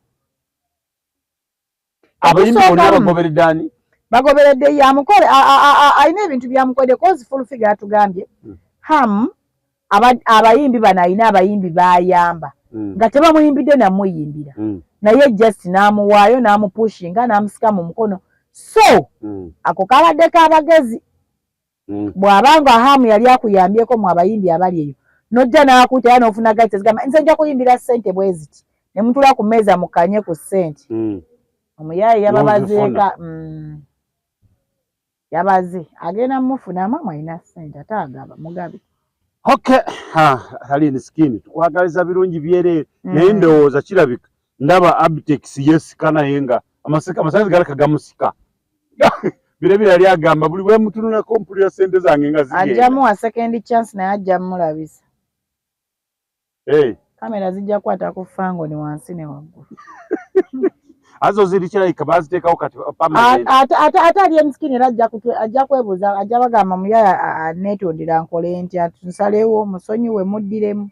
abayimbi bonna bagoberedde ani? Bagoberedde yamukole, alina ebintu byamukoledde, cause Full Figure atugambye ham abayimbi bano alina abayimbi bayamba nga tebamuyimbidde namuyimbira, naye just n'amuwaayo, n'amupushinga, n'amusika mu mukono. So ako kabadde k'abagezi. Bw'abanga Hamu yali akuyambyeko mu abayimbi abali eyo, nojja n'akuyita era n'ofuna gaita zigamba nze nja kuyimbira ssente bwe ziti, ne mutula ku mmeeza mukanye ku ssente. Omuyaaye yababazeeka, yabaze agenda mumufunamu, amwalina ssente ate agaba mugabe. Okay, Alien Skin, tukwagaliza birungi byereere, naye ndowooza kirabika ndaba Abitex yesika, naye nga amasanzi galeka gamusika. Birebire yali agamba buli bwe mutunulako mpulira sente zange nga zigenda. Ajjamuwa second chance, naye ajja mulabisa. Hey. Kamera zijja kukwata ku fangoni wansi ne waggulu. Azo ziri kirabika baziteekawo kati permanent. Ate Alien Skin era ajja kwebuuza, ajja bagamba muyaya aneetondera, nkole ntya, nsalewo musonyiwe muddiremu.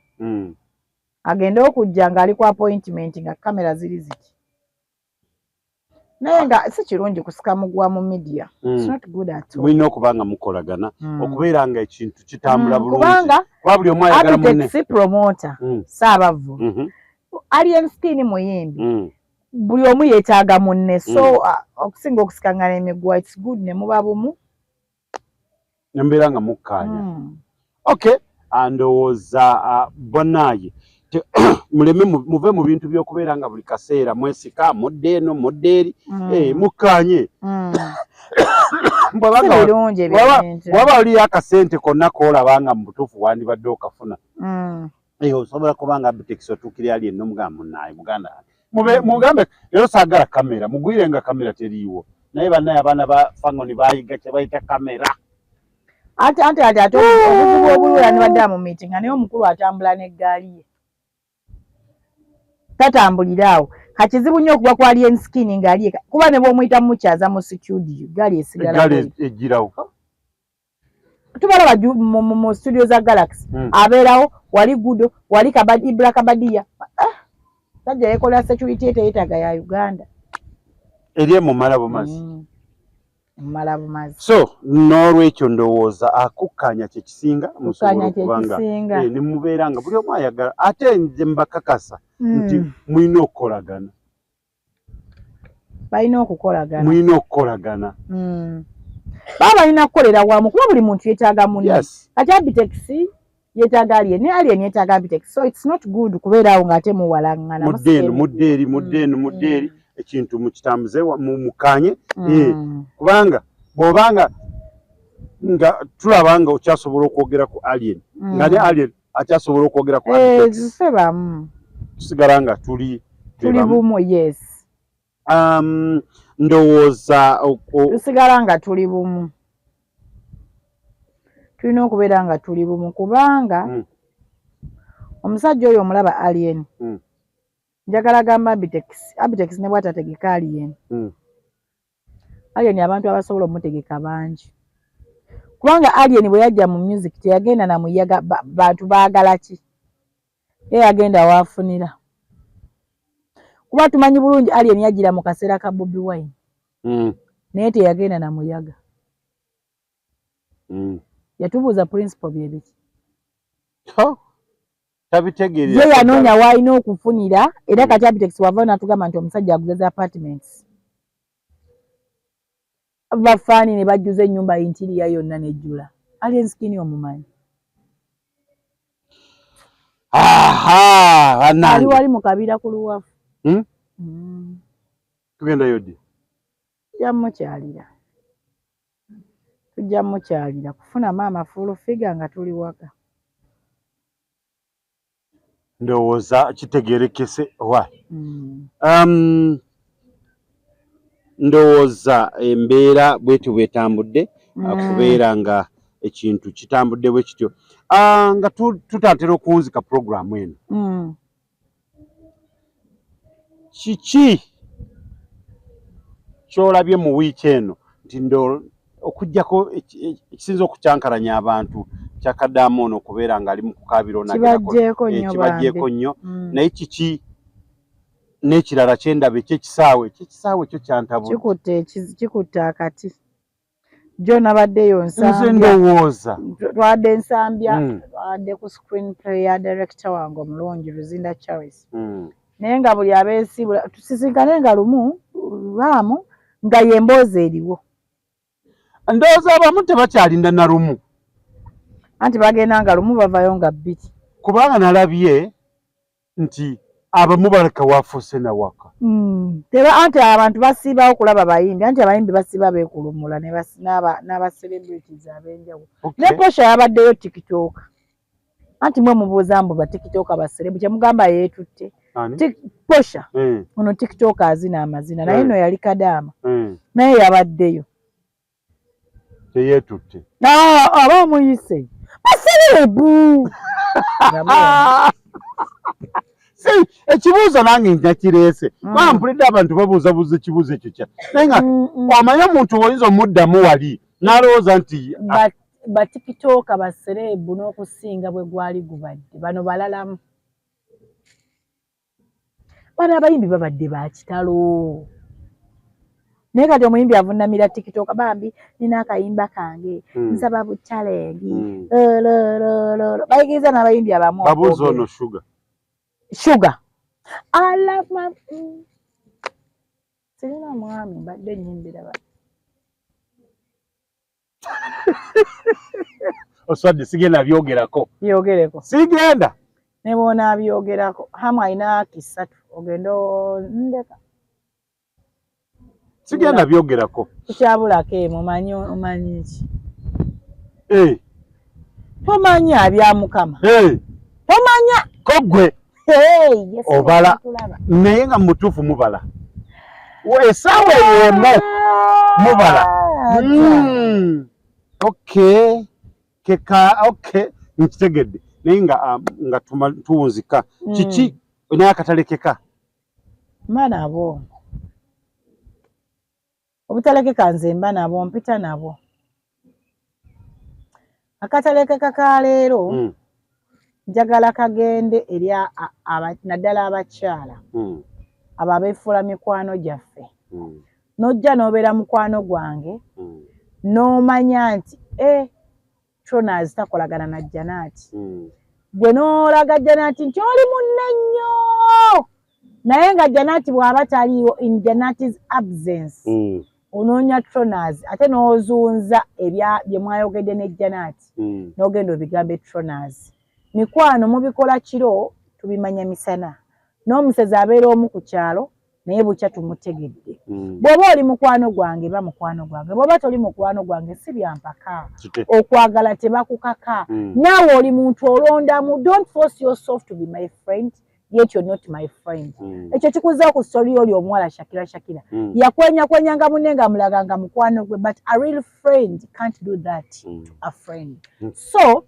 Agende okujja ng'ali ku appointment nga kamera ziri ziti, naye nga si kirungi kusika mugwa mu media. It's not good at all. Mulina okuba nga mukolagana okubeera nga ekintu kitambula bulungi, Kubanga kuba buli omu ayagala munne. Abitex promoter, Saabavu, Alien Skin muyimbi, buli omu yeetaaga munne. So okusinga okusikangana emiguwa, it's good ne muba bumu. Nembeera nga mukkaanya. Okay, ndowooza bonnaaye muleme muve mu bintu by'okubeera nga buli kaseera mwesika, mudde eno, mudde eri. Eh, mukkaanye. Si Bw'abanga birungi ebyo ebintu. Waba oliyo akasente konna koolaba nga mu butuufu wandibadde okafuna, Eh, osobola kuba nga Abitex otuukira ali enno, mugamba munnaaye, muganda wange, mube mugambe leero saagala kamera, mugwire nga kamera teriiwo. Naye bannaye abaana ba Fangoni bayiga kye bayita kamera. Ate obuzibu obuliwo, yandibadde mu meeting nga naye omukulu atambula n'eggaali ye, tatambulira awo. Kakizibu nnyo okuba kwa Alien Skin ng'ali eka, kuba ne bw'omuyita mukyaza mu studio, gaali esigala eggaali bweri. Egirawo. Tubalaba mu studio za Galaxy, abeerawo wali gudo wali Kabadi, Ibra Kabadiya. Ah, sajja yekolera security ye, teyetaaga ya Uganda. Eri emumala bumazi. Mumala bumazi. So n'olwekyo ndowooza akukkaanya kyekisinga, musobola Kukkaanya okuba nga kyekisinga. Eh, ne mubeera nga buli omu ayagala, ate nze mbakakasa nti mulina okukolagana. Balina okukolagana. Mulina okukolagana. Baba balina kukolera wamu, kuba buli muntu yeetaaga munne. Kati Abitex yeetaaga Alien, ne Alien yeetaaga Abitex, so it's not good kubeera awo ng'ate muwalaŋŋana. Mudde eno, mudde eri, mudde eno, mudde eri, ekintu mukitambuze mukkaanye. Eh, kubanga bw'obanga nga tulaba nga okyasobola okwogera ku Alien, nga ne Alien akyasobola okwogera ku Abitex, Ffe bamu. Tusigala nga tuli Tuli bebamu. bumu, yes. Ndowooza Tusigala nga tuli bumu, tulina okubeera nga tuli bumu, kubanga omusajja oyo omulaba Alien, njagala gamba Abitex, Abitex ne bwatategeka Alien, Alien abantu abasobola omutegeka bangi, kubanga Alien bwe yajja mu music teyagenda na muyaga bantu baagala ki, ye yagenda waafunira, kuba tumanyi bulungi Alien yajjira mu kaseera ka Bobi Wine, naye teyagenda na muyaga. Yatubuuza principle bye biki. Oh, tabitegeerera. Ye yanoonya waalina okufunira era. Kati Abitex wava natugamba nti omusajja aguze za apartments, bafaani ne bajjuza ennyumba, interior yonna nejjula. Alien Skin omumanyi? Aha, Ali bannange. wali mu kabira ku luwafu. Mm. Tugendayo ddi? Tujja mukyalira, tujja mukyalira kufuna maama full figure nga tuli waka. Ndowooza kitegerekese wa. Ndowooza embeera bwetyo bwetambudde, okubeera nga ekintu kitambudde bwe kityo. Ah, nga tutatera okuwunzika puroguramu eno, kiki kyolabye mu wiiki eno nti ndo okugjako ekisinza okukyankalanya abantu kyakadaamu ono okubeera ng'ali mu kukaabira ono Kibajjeeko eh, nnyo. Kibajjeeko Bambi. nnyo. Naye kiki n'ekirala kyendaba ekyekisaawe? Ekyekisaawe kyo kyantabudde. Kikutte akati. Jo nabaddeyo Nze Nsambya. Ndowooza Twadde Nsambya, twadde ku screen play ya director wange omulungi Luzinda Charles, naye nga buli abeesiibula tusisinkane nga lumu lwamu nga yemboozi eriwo. Ndowooza abamu tebakyalinda na lumu. Anti bagenda nga lumu, bavayo nga bbiri. Kubanga nalabye nti abamu baleka wafuuse nawaka. Teba anti abantu basiibawo kulaba bayimbi, anti abayimbi basiiba beekulumula n'aba celebrities ab'enjawulo. Ne Posha yabaddeyo TikTok, anti mwe mubuuza mbu ba TikTok ba celeb, kyemugamba yeetutte. Ani? Posha. Ono TikTok azina amazina, naye no yali kadaama, naye yabaddeyo. Teyeetutte. Ah, aba omuyise ba celeb. Si ekibuuzo nange njakireese, kuba mpulidde abantu babuuzabuuza ekibuuzo ekyo kya naye nga omanye omuntu oyinza omuddamu wali n'alowooza nti ah, Ba TikToker ba celeb n'okusinga bwe gwali gubadde, bano balalamu. Bano abayimbi babadde ba kitalo, naye kati omuyimbi avunamira TikTok, bambi nina akayimba kange, nsaba bu challenge. Bayigiriza n'abayimbi abamu. Babuuza ono Sugar. Sugar, I love my Sirina mwami, mbadde nyimbira ba Oswadde, sigenda byogerako. Byogereko. Sigenda. Ne bw'onaabyogerako, hamu alina kisatu ogenda ndeka. Sigenda byogerako. Kukyabulako emu, omanyi, omanyi ki? Tomanya bya Mukama. Tomanya. Ko gwe Hey, yes, obala. Tulaba. Naye nga mutuufu mubala essaawa emu mubala. Okay, keka, okay, nkitegedde. Naye nga nga tuwunzika, kiki naye akatalekeka? Mba nabo obutalekeka, nze mba nabo, mpita nabo. Akatalekeka ka leero, njagala kagende eri naddala abakyala abo abeefuula mikwano gyaffe. N'ojja n'obeera mukwano gwange, n'omanya nti e Tronas takolagana na Janati. Gwe n'olaga Janati nti oli munne nnyo, naye nga Janati bw'aba taliiwo, in Janati's absence, onoonya Tronas, ate n'ozunza ebya bye mwayogedde ne Janati, n'ogenda obigambe Tronas. Mikwano mubikola kiro, tubimanya misana. N'omusezi abeera omu ku kyalo, naye bukya tumutegedde. Bw'oba oli mukwano gwange, ba mukwano gwange. Bw'oba toli mukwano gwange, si byampaka. Okwagala tebakukaka. Naawe oli muntu olondamu. Don't force yourself to be my friend, yet you're not my friend. Ekyo kikuza ku story oli omuwala Shakira. Shakira yakwenyakwenyanga munne nga amulaga nga mukwano gwe, but a real friend can't do that to a friend. So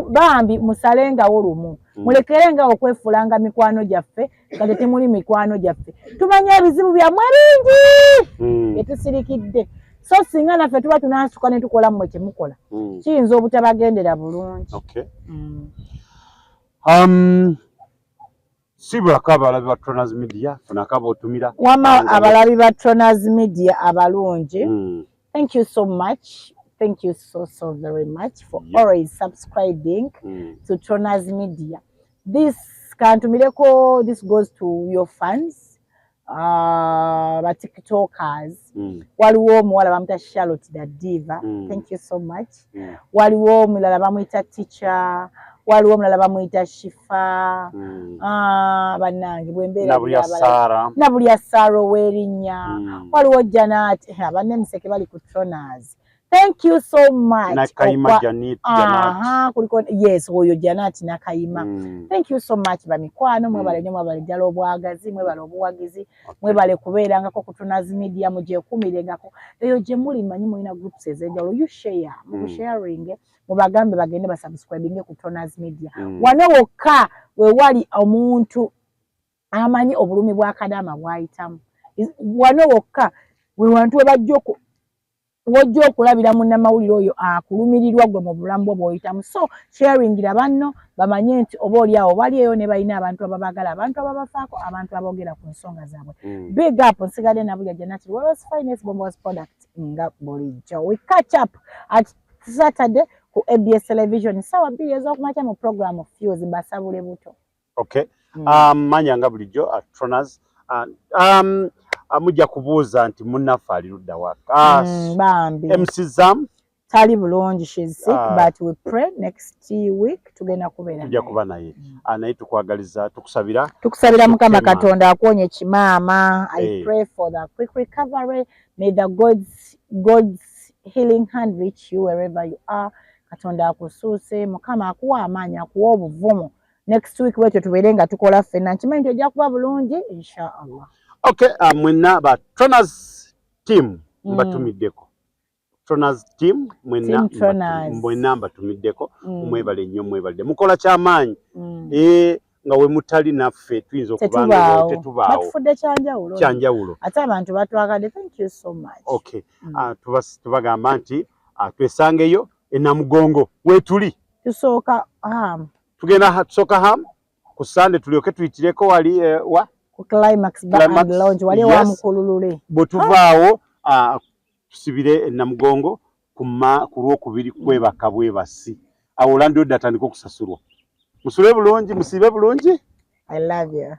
bambi musalengawo lumu, mulekerengawo okwefuulanga mikwano gyaffe nga tetemuli mikwano gyaffe. Tumanye ebizibu byammwe bingi etusirikidde, so singa naffe tuba tunasuka ne tukola mmwe kyemukola, kiyinza obutabagendera bulungi. Okay. Sibulako abalabi ba Tronas Media, funako abootumira. Wama abalabi ba Tronas Media abalungi, thank you so much, thank you so so very much for always subscribing to Tronas Media. This kantumireko, this goes to your fans, ba TikTokers. Waliwo omuwala bamuyita Charlotte the Diva. Thank you so much. Waliwo omulala bamuyita Teacher, waliwo omulala bamuyita Shifa. Bannange, bwembeera Nabulya Sara. Nabulya Sara ow'erinnya. Waliwo Janat, bannemiseke bali ku Tronas, thank you so much. Nakayima. Janit, Janat. Aha, kuliko, yes, oyo Janat Nakayima. Thank you so much, bamikwano. Mwebale nnyo, mwebale ddala obwagazi, mwebale obuwagizi. Mwebale kubeerangako ku Tronas Media, mugyekuumirengako eyo gye muli. Manyi mulina groups ez'enjawulo, you share, mukusharing, mubagambe bagende basubscribinge ku Tronas Media. Wano wokka we wali omuntu amanyi obulumi bwa kadaama bw'ayitamu. Wano wokka we wantu we bajja oku wojja okulabira munnamawulire oyo akulumirirwa gwe mu bulamu bwo bw'oyitamu. So sharingira banno bamanye nti oba oli awo bali eyo ne balina abantu ababaagala, abantu ababafaako, abantu aboogera ku nsonga zaabwe. Big up. Nsigadde nabulya Janati World's Finest Bombos product. Nga bulijjo, we catch up at Saturday ku ABS Television sawa 2 ez'okumakya mu program Fuse. Mbasabule buto. Okay. Manya nga bulijjo Tronas, mujja kubuuza nti munnaffe ali ludda wa? Bambi. MC Zam. Tali bulungi, she's sick, but we pray next week tugenda kubeera tujja naye. Kuba naye. Naye tukwagaliza, tukusabira. Tukusabira Mukama Mukama. Katonda akuonye kimaama. I pray for the quick recovery. May the God's healing hand reach you wherever you are. Katonda akusuuse, Mukama akuwa amaanyi, akuwa obuvumu. Next week bwetyo tubeere nga tukola ffenna. Nkimanyi nti ojja kuba bulungi, inshallah. Okay, mwenna ba Tronas team, mbatumiddeko. Tronas team mwenna, Team Tronas. Mwenna mbatumiddeko. Mwebale nnyo, mwebalire, mukola kyamaanyi. Nga we mutali naffe tuyinza okuba nga Tetubaawo. tetubaawo. Batufudde kyanjawulo. Kyanjawulo. Ate abantu batwagadde, thank you so much. Okay. Tubagamba nti twesangeyo enamugongo wetuli. Tusooka ham. Tugenda tusooka ham ku Sande, tulyoke tuyitireko wali wa Ku Ku Climax Bar and Lounge wali wa Mukululule. Bwe tuvaawo tusibire Namugongo ku Lwokubiri kwebaka bwebasi. Awo landlord atandika okusasulwa. Musule bulungi, musiibe bulungi. I love you.